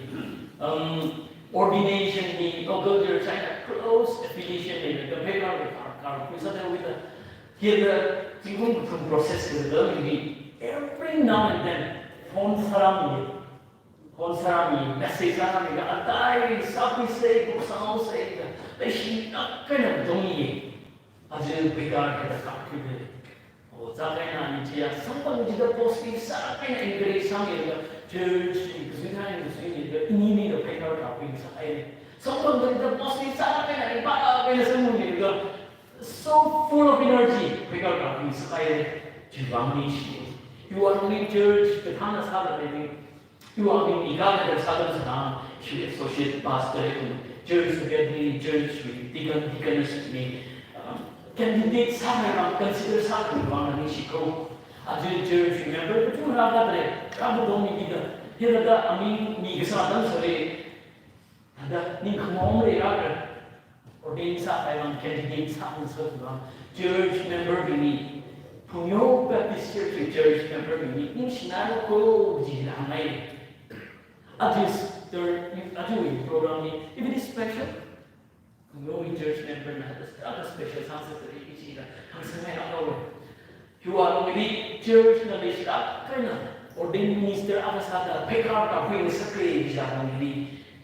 um, ordination hi, local church eina close affiliation milaga pheikar kakhui sāda wida, hithāda zingkum kathum process kida hi, every now and then, phone sāra mi, Khonsarami message sākhamida, atai sākhuisei, kuk sāhaosei da, leishi nakaina dong ye. Aja pheikar hithāda sākhuida. O, chākaina ni chiya, samphang chida positive sākaina encourage sāmilaga, church ni kazui thāi kazui ni da, ini ni da pheikar kakhui sākahai. Samphang chida positive sākaina, ringphākaina samphang chida, so full of energy, pheikar kakhui sākahai. Chiwuivang ningshi. You are only church, kathāna sāda lei. Iwui aming ikana da sādam sāda, ishi associate pastor kum, church secretary, church wui deacon, deaconess wui, um, candidate sākhavai, consider sākhavai vang ningshi ko. Aja church member katonga rākadalei, rākadalei mida, hithāda aming mikasā atam sālei, thāda ningkhangong leilāka. Ordain sākhavai vang, candidate sāngasakhavai vang, church member bingli, Phungyo Baptist Church wui church member bingli ningshināra ko jila hāngngai. Ajawui turn, ajawui program hi, if it is special, Phungyowui church member na, thāda special sāngasakra jila hāngsangngaihaowa. Hiwui alungli church na leishilāk eina ordained minister akha sāda pheikar kakhui ngasakra jiakha alungli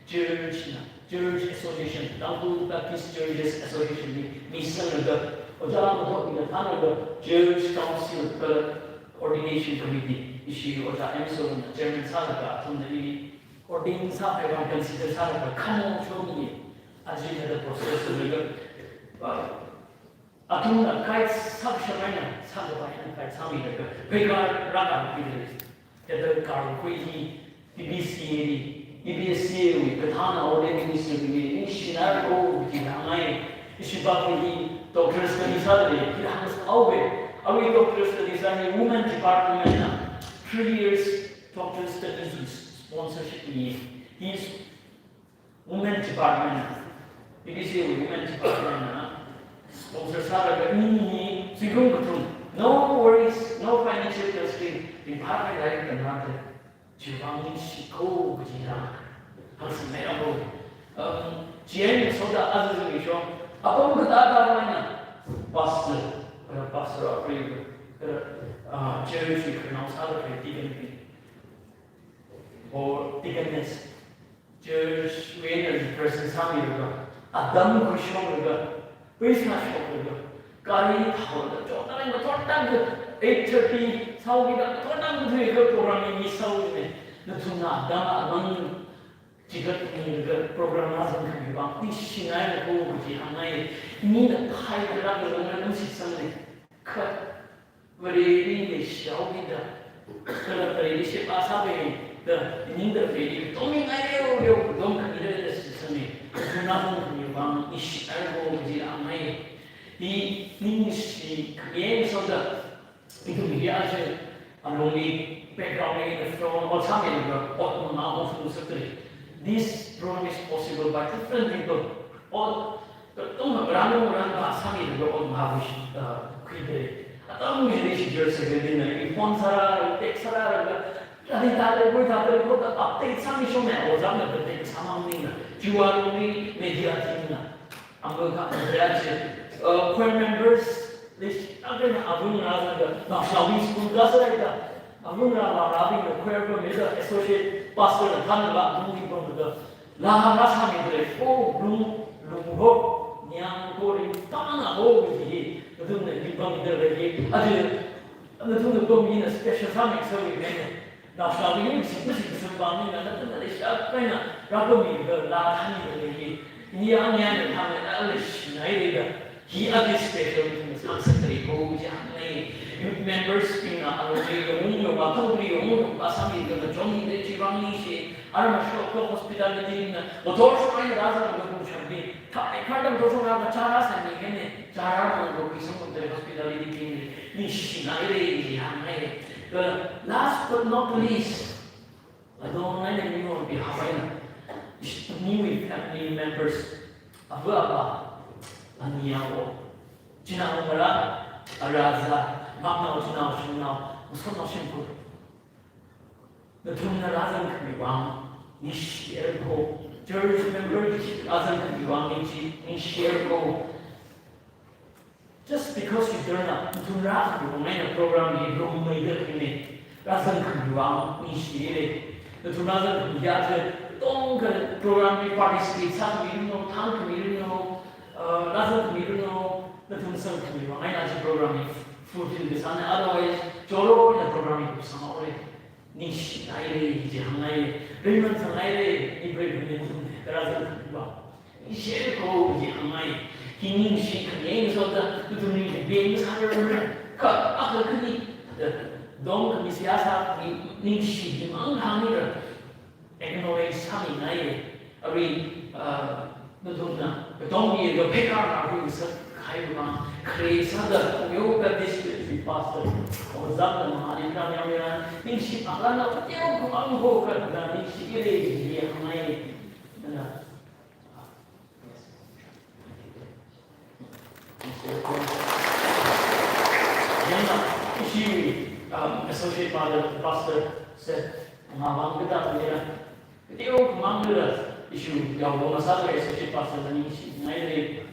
church na, church association, Tangkhul Baptist Churches Association li misanglaga, ojā mathotbingna thānlaga, church council kala ordination committee, ishi ojā M Solomon na chairman sālaga, athumna ili ordain sākhavai vang consider sālaga, khamong chomi ye. Aja hithāda process sālaga, uh, athumna guide sākashap eina, sākhavai eina guide sāmilaga, pheikar rākakhuida lei. Hithāda karkhui hi, E B C A li, E B C A wui kathāna ordained minister bingli ningshināra ko jila hāngngai. Ishi pākhui hi doctor study sāda lei, hi hāngsāhaowa. Awui doctor study sāda lei, women department na three years doctor studies wui sponsorship mi. Hi women department na, E B C A wui women department na sponsor sālaga ini hi zingkum kathum. No worries, no financial constraint, ringphākhavai tamnada. Chiwuivang ningshi ko kajila hāngsangngaihaowa. Um, chieina soda aja zimiksho, apam katātā eina pastor, kala pastor apreiva, kala, ah, church wui khararnao sāda khalei deacon bing, or deaconess, church wui eina represent sāmilaga, atam khuishokmilaga, pheisā shoklaga, gari thaolaga, chotnareng mathotnang, eight thirty sāhaokida, mathotnang thuilaga program hi miss sāhaowa ne. Nathumna atam amang chikatmilaga program rāzangkhami vang ningshināra ko kaji hāngngai. Ina phālāk eina nana ningshisang ne. Kha Vareli leishihaokida, kala Vareli sheba sāpaida, ningda Vareli katonga ngai leo leo, dom khanida leishisang ne. Nathumna dom khami vang ningshināra ko kajila hāngngai. Hi ningshi khami soda, ithum hi aja alungli background li the front hall sāmilaga ot mangā ot phungngasakra. This program is possible by different people. Ot katonga rānung rānpa sāmilaga ot mangā khuishi, uh, khuida lei. Atam chili ishi church secretary na phone sārālaga, text sārālaga, kali tāda, koi tāda, koi tāda, update sāmishonga, ojāna update sāmamningla. Chiwui alungli media team na, amga ka media chi, uh, choir members, leishilāk eina avung rāzangda, naoshinao school class rāda, avung rāla rābingna choir pamida, associate pastor na thānlaga, avung ringpamlaga, laa rāsāmida lei, o, lung, lungho, nyang ko ringphāna ho, kaji hi, nathumna ringpamda lei hi, aja, nathumna pamina special sāmi sāmi mene. Naoshinao hi mashing mashing sāpamina, nathumna leishilāk eina rāpamida, laa thānmida lei hi, ini yang yang thānmida, leishināhaira da. Hi aja special thing sāngasakra ko kaji hāngngai. Youth members bingna alungli yongung yongva, thangli yongung yongva sāmida, machonmida, chiwuivang ningshi. Ara mashok ko hospitality bingna, motor shok eina rāzangda kachangbi, thāi kharda motor shok rāva chara sāmi kene, chara mang ko khuisang ko hospitality bingli, ningshināhaira kaji hāngngai. The last but not least, adong eina miwui vang bihāp eina, ishi, miwui family members, ava avā, ania awo, chinaongarā, arāzā, maknao, chinao, shanao, ngasotnao shimkhur, nathumna rāzangkhami vang ningshihaira ko, church member chi rāzangkhami vang ningshi, ningshihaira ko. Just because you turn up, nathum rāzangkhami vang eina program hi rongmeida khami, rāzangkhami vang ningshihaira. Nathum rāzangkhami aja, tongkha program li participate sākhami ringo, thangkhami ringo, uh, rāzangkhami ringo, nathum sangkhami vang eina aja program li fulfill kasāna, otherwise, choro eina program li kupsang haore. Ningshinaire, chi hāngngai, ringman sāngaire, ibrei ringman sāngai, kala zangkhami vang. Ningshi ko, chi hāngngai, hi ningshi khani eina sāda, nathum ning bing sāra, kha, akha khani, dongkhami siyasa, ning, ningshi, chi mang hāngngai, acknowledge sāmingai, arui, uh, nathumna, katongmi, kapheka, kapheka, sākhaiva, khare sāda, yo ka district pastor, ojā na mani ka mya mya, ningshi pālala, teo kumang ho ka, na ningshire, chi hāngngai, na, Then, uh, ishi, um, associate pastor, pastor said, "Mavang kata nira." Teo kumang nira, ishi, ya, wo masa associate pastor na ningshingaire.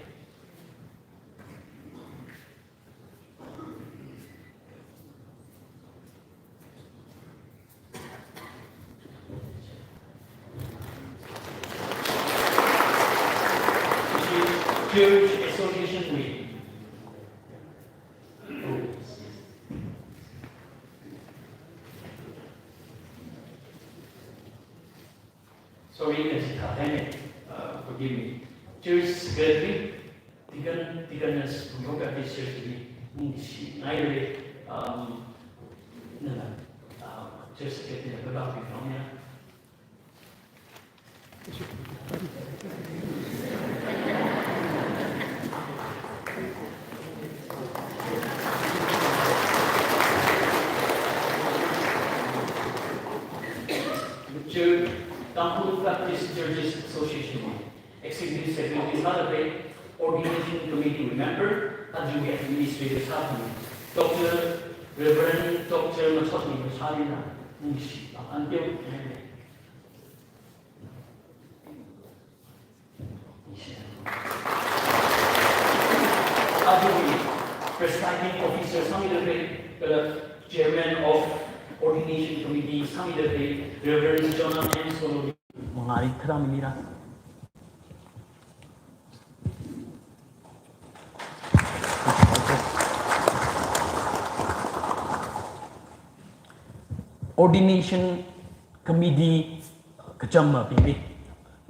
Church Association Week. Sorry, that's it. Uh, forgive me. Church Secretary, Deacon, Deaconess, Bungkok Baptist Church li, ningshingaire, um, nana, uh, Church Secretary, nana, nana, nana. Church, Tangkhul Baptist Churches Association, Executive Secretary sāda khalei, Ordination Committee member, aja administrator sāda khalei, Doctor, Reverend Doctor Machotmi Mashari na, ningshi, anteo, aja presiding officer sāmida khalei, kala Chairman of Ordination Committee sāmida khalei, Reverend Jonah M Solomon. Mangari kharam mira. Ordination Committee kacham mabingli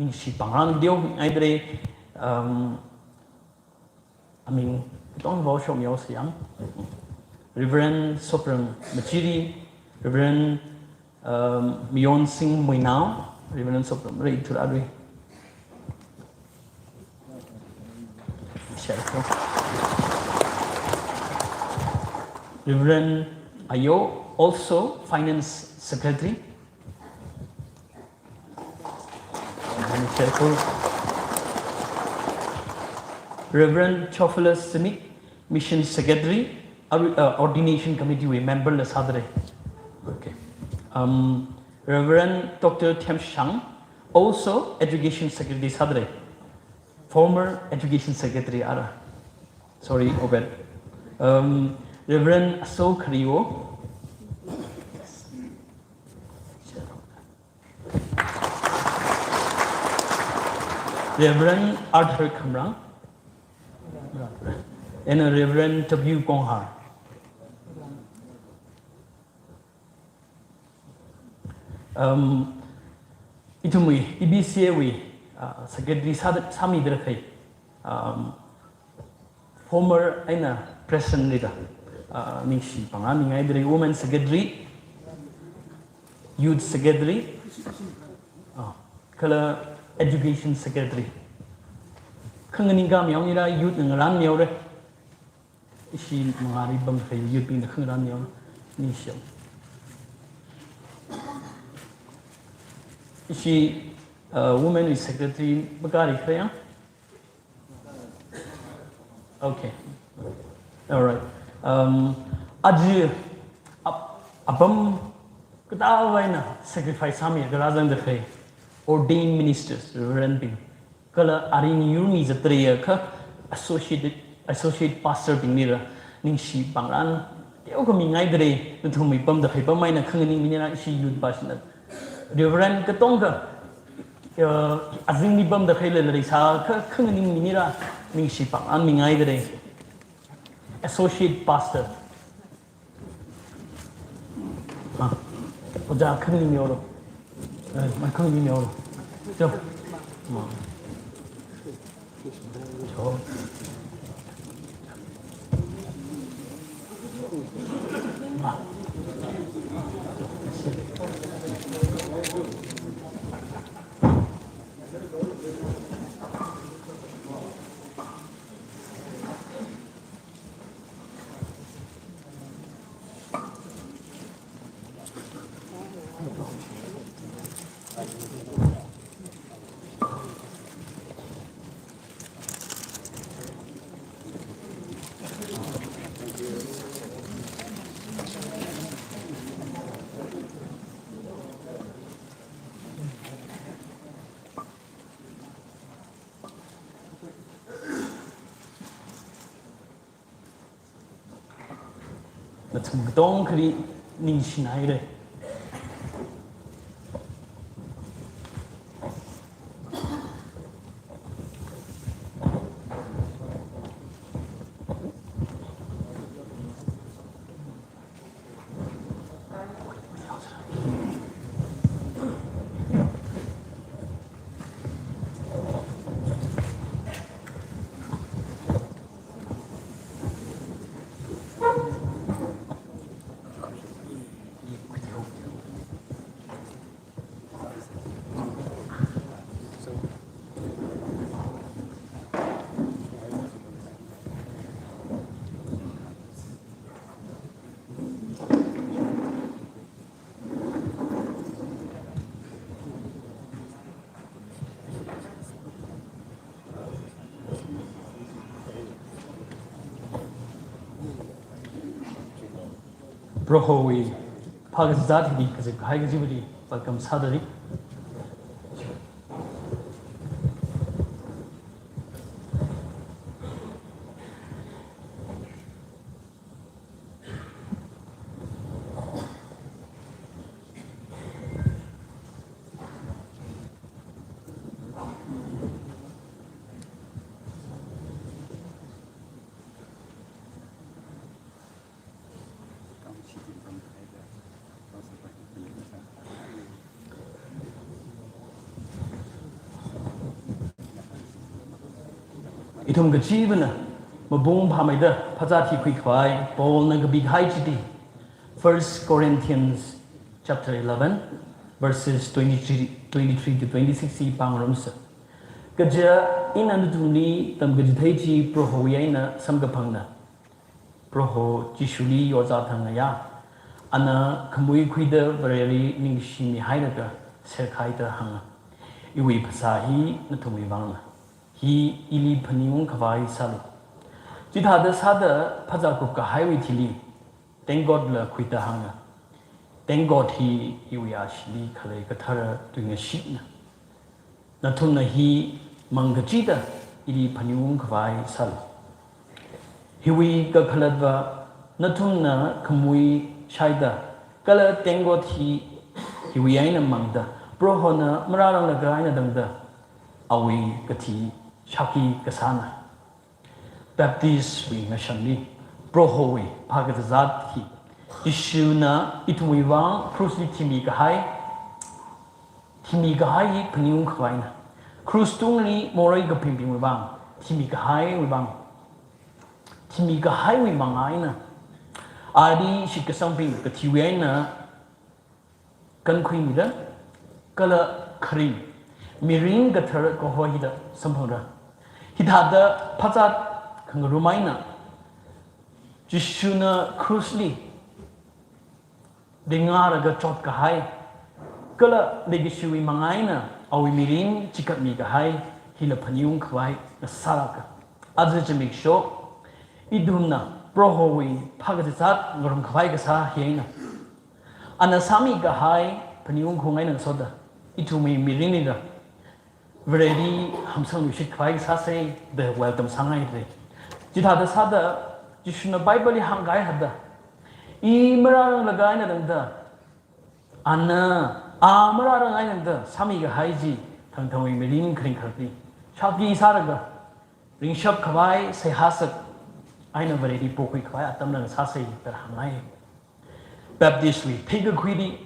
ningshi pāngrān video ngaidare, um, aming katongva shomyo siyang. Reverend Sopram Machiri, Reverend, um, Miyon Singh Muinao, Reverend Sopram Rei Turarui. Reverend Ayo, also Finance Secretary. Reverend Theophilus Sinik, Mission Secretary, uh, uh, Ordination Committee wui member la sādalei. Okay. Um, Reverend Doctor Them Shang, also Education Secretary sādalei. Former Education Secretary ara. Sorry, Obed. Um, Reverend Aso Khario. Reverend Arthur Khamrang. And Reverend W Konghar. Um, ithumwui, E B C A wui, uh, secretary sā, sāmida khalei, um, former eina present leader, uh, ningshi pāngrān mingaidalei, women secretary, youth secretary, uh, kala education secretary. Khanganing kha miyaonira, youth na ngarān miyaore. Ishi mangari bam khalei youth bingna khangarān miyaore. Ningshi. Ishi, uh, women secretary bakari khalei ya? Okay. All right. Um, aja ap-, apam katāvaina sacrifice sāmi kala zangda khalei ordained ministers, Reverend bing. Kala aring yurmi zatdalei akha associate, associate pastor bing mira ningshi pāngrān teokha mingaidalei, nathumwui pamda khalei pam eina khanganing minira ishi youth pastor na. Reverend katonga, uh, azingli pamda khalei lei sākha khanganing minira, ningshi pāng an mingai kare. Associate Pastor. Ah, ojā khanganing mihaolu. Eh, mai khanganing mihaolu. Chao. Ah. Chao. Ah. Nathum katongkhali ningshinaire. Prohowui phākazāt hili kazip kahai kajibuli welcome sādalei. Ithum kachivana mapung phāmeida phazā thikhui khavai Paulna kapi kahai chili, First Corinthians chapter eleven, verses twenty-three, twenty-three to twenty-six hi pāngarumsa. Kaja ina nathumli tamkachithei chi Prohowui eina samkaphangna. Proho Jishuli yozā thang ngayā, ana khamui khuida Vareli ningshimi hailaga serkhaida hānga, iwui phasā hi nathumwui vangna. Hi ili phaningung khavai sālu. Chithāda sāda phazā kup kahaiwui thili, tengkotla khuida hānga, tengkot hi iwui ashili khalei kathara tuingashitna. Nathumna hi mang kachida ili phaningung khavai sālu. Hiwui kakhalatva nathumna khamui shaida, kala tengkot hi hiwui eina mangda, Prohona marāranglaga eina tangda, awui kathi shākhi kasāna. Baptistwui ngashanli, Prohowui phākazāt hi, Jishuna ithumwui vang krushli thimi kahai, thimi kahai hi phaningung khavaina. Krush tungli morei kapingbingwui vang, thimi kahaiwui vang, thimi kahaiwui manga eina, ali shitkasangbing kathiwui eina kankhuimida, kala kharing, mirin kathar kaho hida samphangra. Hithāda phazā khangarum eina, Jishuna krushli dingaraga chot kahai, kala leikashiwui manga eina awui mirin chikatmi kahai, hila phaningung khavai ngasālāka. Aja zimiksho, ithumna Prohowui phākazāt ngarumkhavai kasā hi eina, ana sāmi kahai phaningung khaung eina ngasoda, ithumwui mirinlila Vareli hamsangluishit khavai kasāsa da welcome sāngaire. Chithāda sāda, Jishuna Bibleli hāngkahai thāda, i marāranglaga eina tangda, ana A marārangai nangda sāmi kahai chi thangthangwui mirin kharing kharti shāki sālaga ringshap khavai seihā sāsak eina Vareli pokhui khavai atam ngasāsei da hāngngai. Baptistwui theikakhuili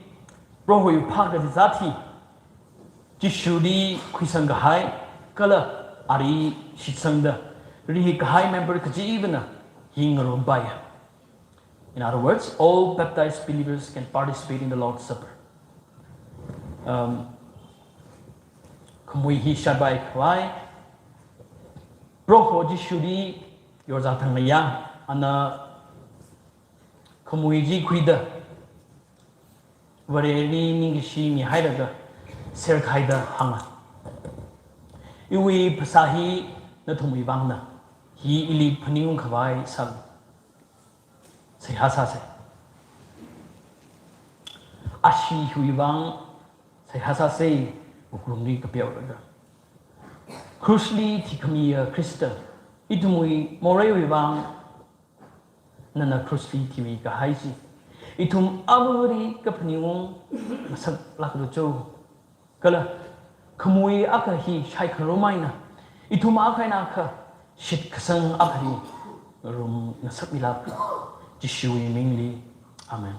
Prohowui phākazā chi Jishuli khuisang kahai kala ali shitsangda rihik kahai member kachivana hi ngarumpaiya. In other words, all baptized believers can participate in the Lord's Supper. Um, khamui hi shatpai khavai Proho Jishuli yorzā thangngaiya, ana khamui chi khuida Vareli ningkashi mihailaga serkhaida hānga. Iwui phasā hi nathumwui vangna, hi ili phaningung khavai sālu. Seihā sāsei. Ashee hiwui vang seihā sāsei, wuklungli kapeolaga. Krushli thikhamiya Khrista, ithumwui moreiwui vang nana krushli thivi kahai chi ithum avali kaphaningung ngasaklāklu cho. Kala khamui akha hi shaikhangarum eina ithum akha eina akha shitkasang akhali ngarum ngasakmilāklu. Jishuwui mingli. Amen.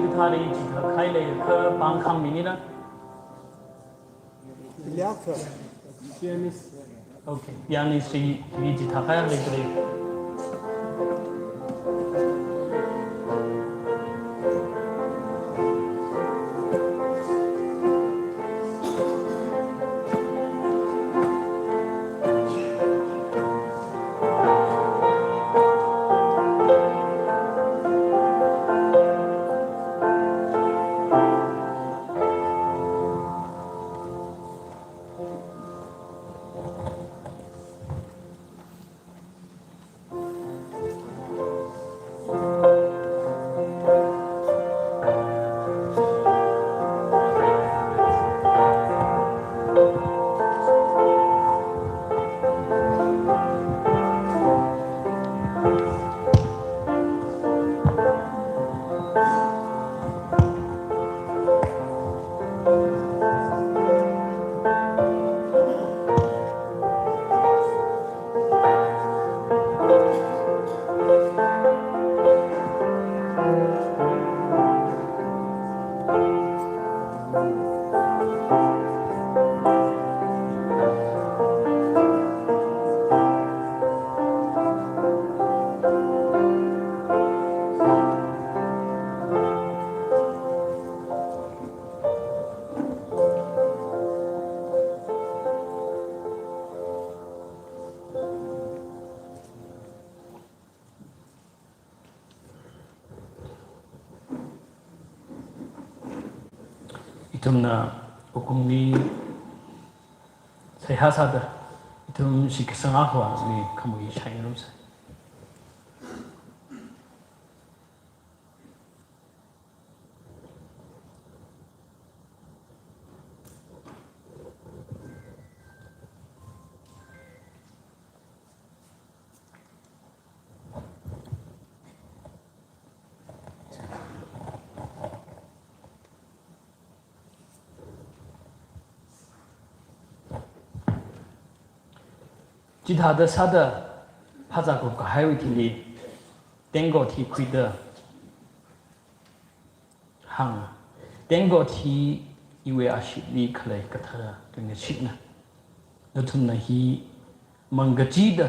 Kathāli chithākahai leiakha pāng khāngminina. Pianist. Okay, pianist li chithākahai leikhala. Ithumna wuklungli seihā sāda, ithum shitkasang akhawui khamui shaingarumsa. Chithāda sāda phazā kupkahaiwui thili, tengkot hi khuida hānga. Tengkot hi iwui ashitli khalei kathara tuingashitna. Nathumna hi mangkachida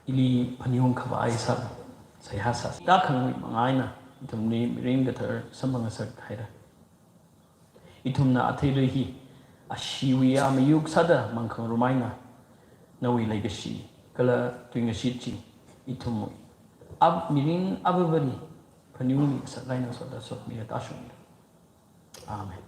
ili phaningungkhavai sālu, seihā sāsa. Tākhangwui manga eina ithumli mirin kathar samphangngasak haira. Ithumna athei lui hi ashiwui amayuk sāda mangkhangarum eina, nawui leikashi kala tuingashit chi ithumwui ap mirin apapali phaningungmi kasak eina soda sotmira tāshunglu. Amen.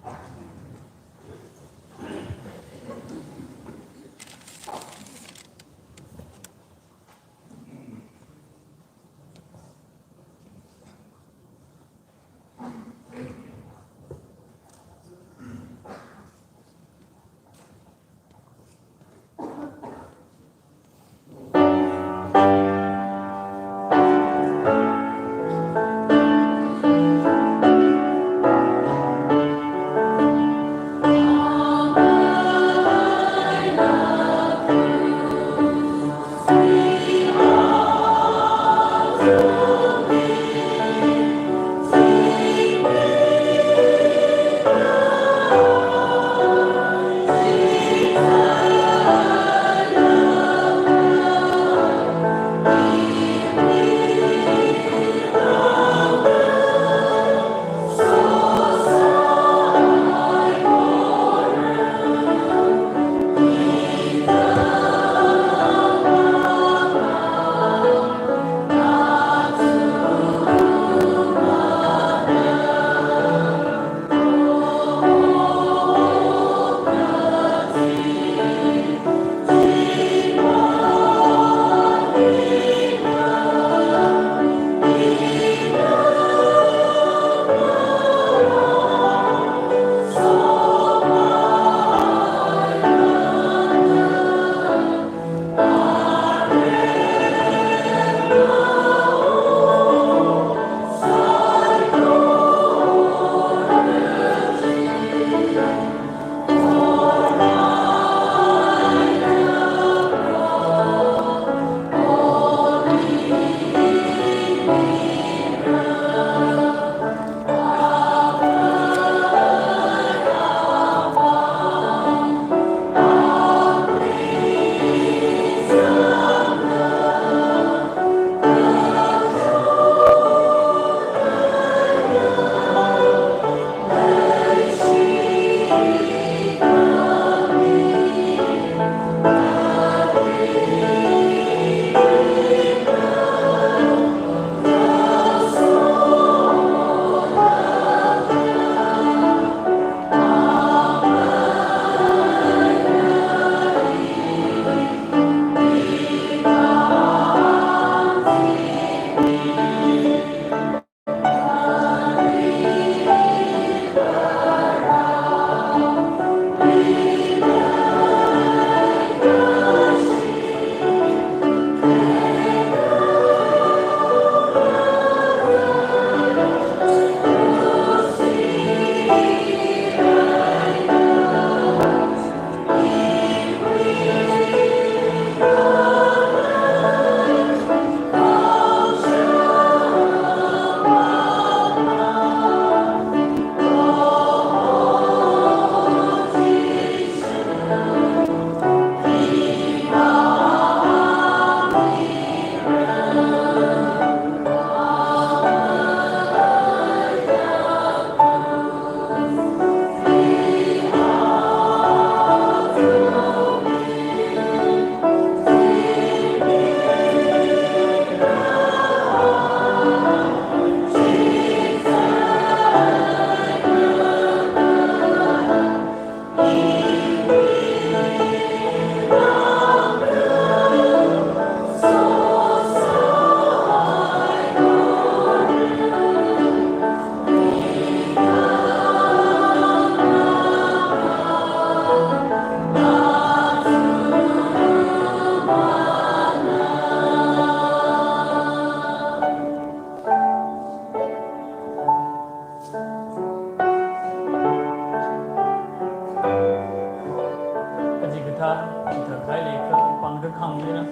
Kachikathā, chikathā khailei kha pāngkakhanglina.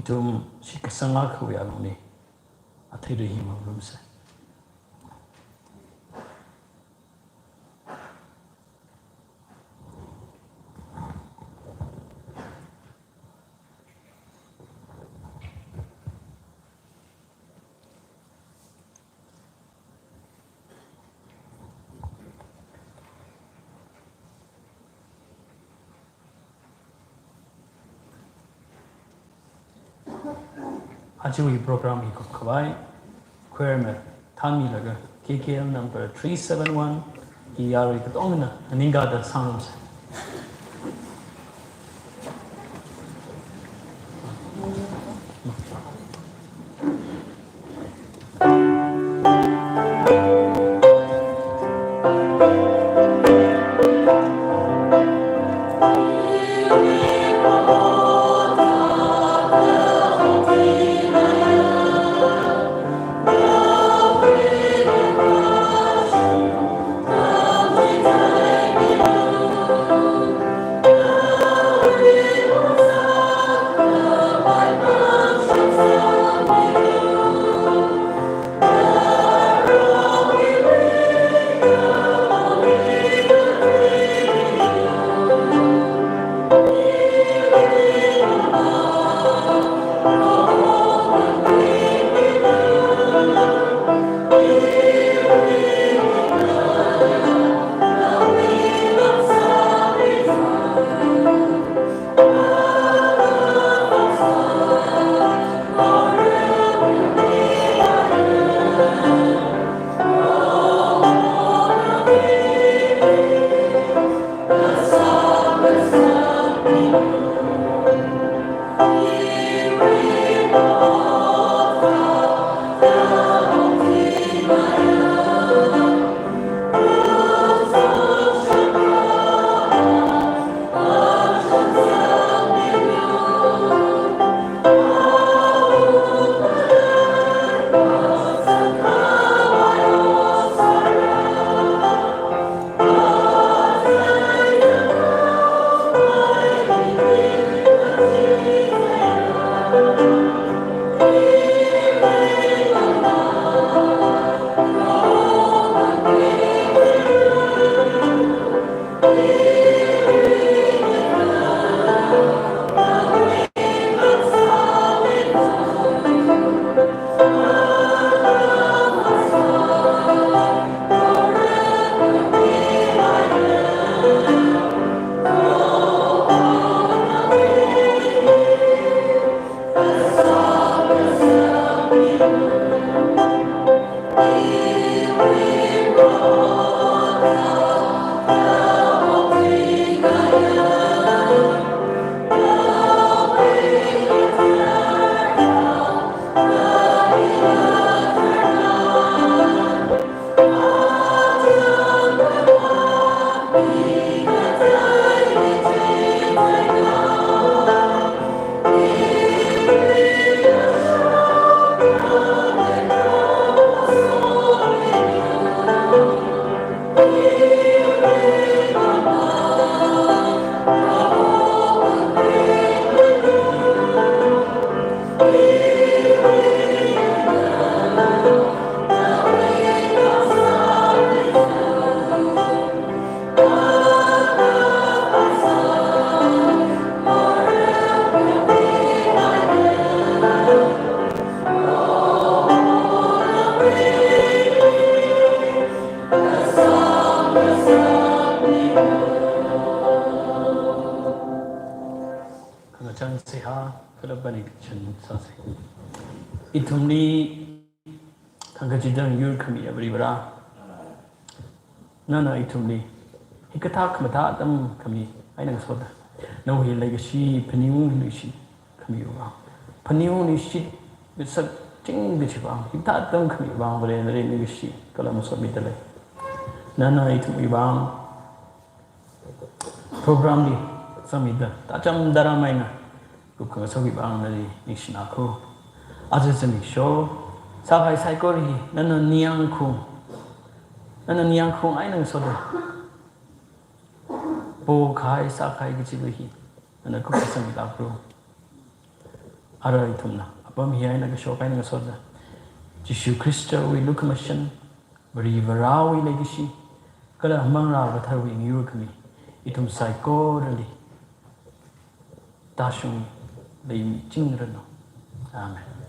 Ithum shitkasang akhawui alungli athei lui hi mangarumsa. Ajawui program hi kupkhavai choir na thānmilaga K K L number three seven one hi yarui katongna nganingkada sāngarumsa. Khangachang seihā, kala benediction sāsa. Ithumli khangachidang yur khami Varivarā, nana ithumli hikathā khamathā atam khami eina ngasoda, nawui leikashi phaningung leikashi khamiwui vang, phaningung leikashi ngasakching kachi vang, hikathā atam khamiwui vang Vare nali leikashi kala masotmida lei. Nana ithumwui vang program li zangmida tacham tharam eina kupkhangasakwui vang nali ningshina ko. Aja zimiksho sākahai saikora hi nana ningyāng khaung, nana ningyāng khaung eina ngasoda, pokahai sākahai kachiva hi nana kupkhangasakmida ko. Ara ithumna apam hi eina kashok eina ngasoda, Jishu Khristawui lukhamashan, Varivarāwui leikashi, kala Amangrā Katharwui yur khami ithum saikorali tāshungda leimichingranu. Amen.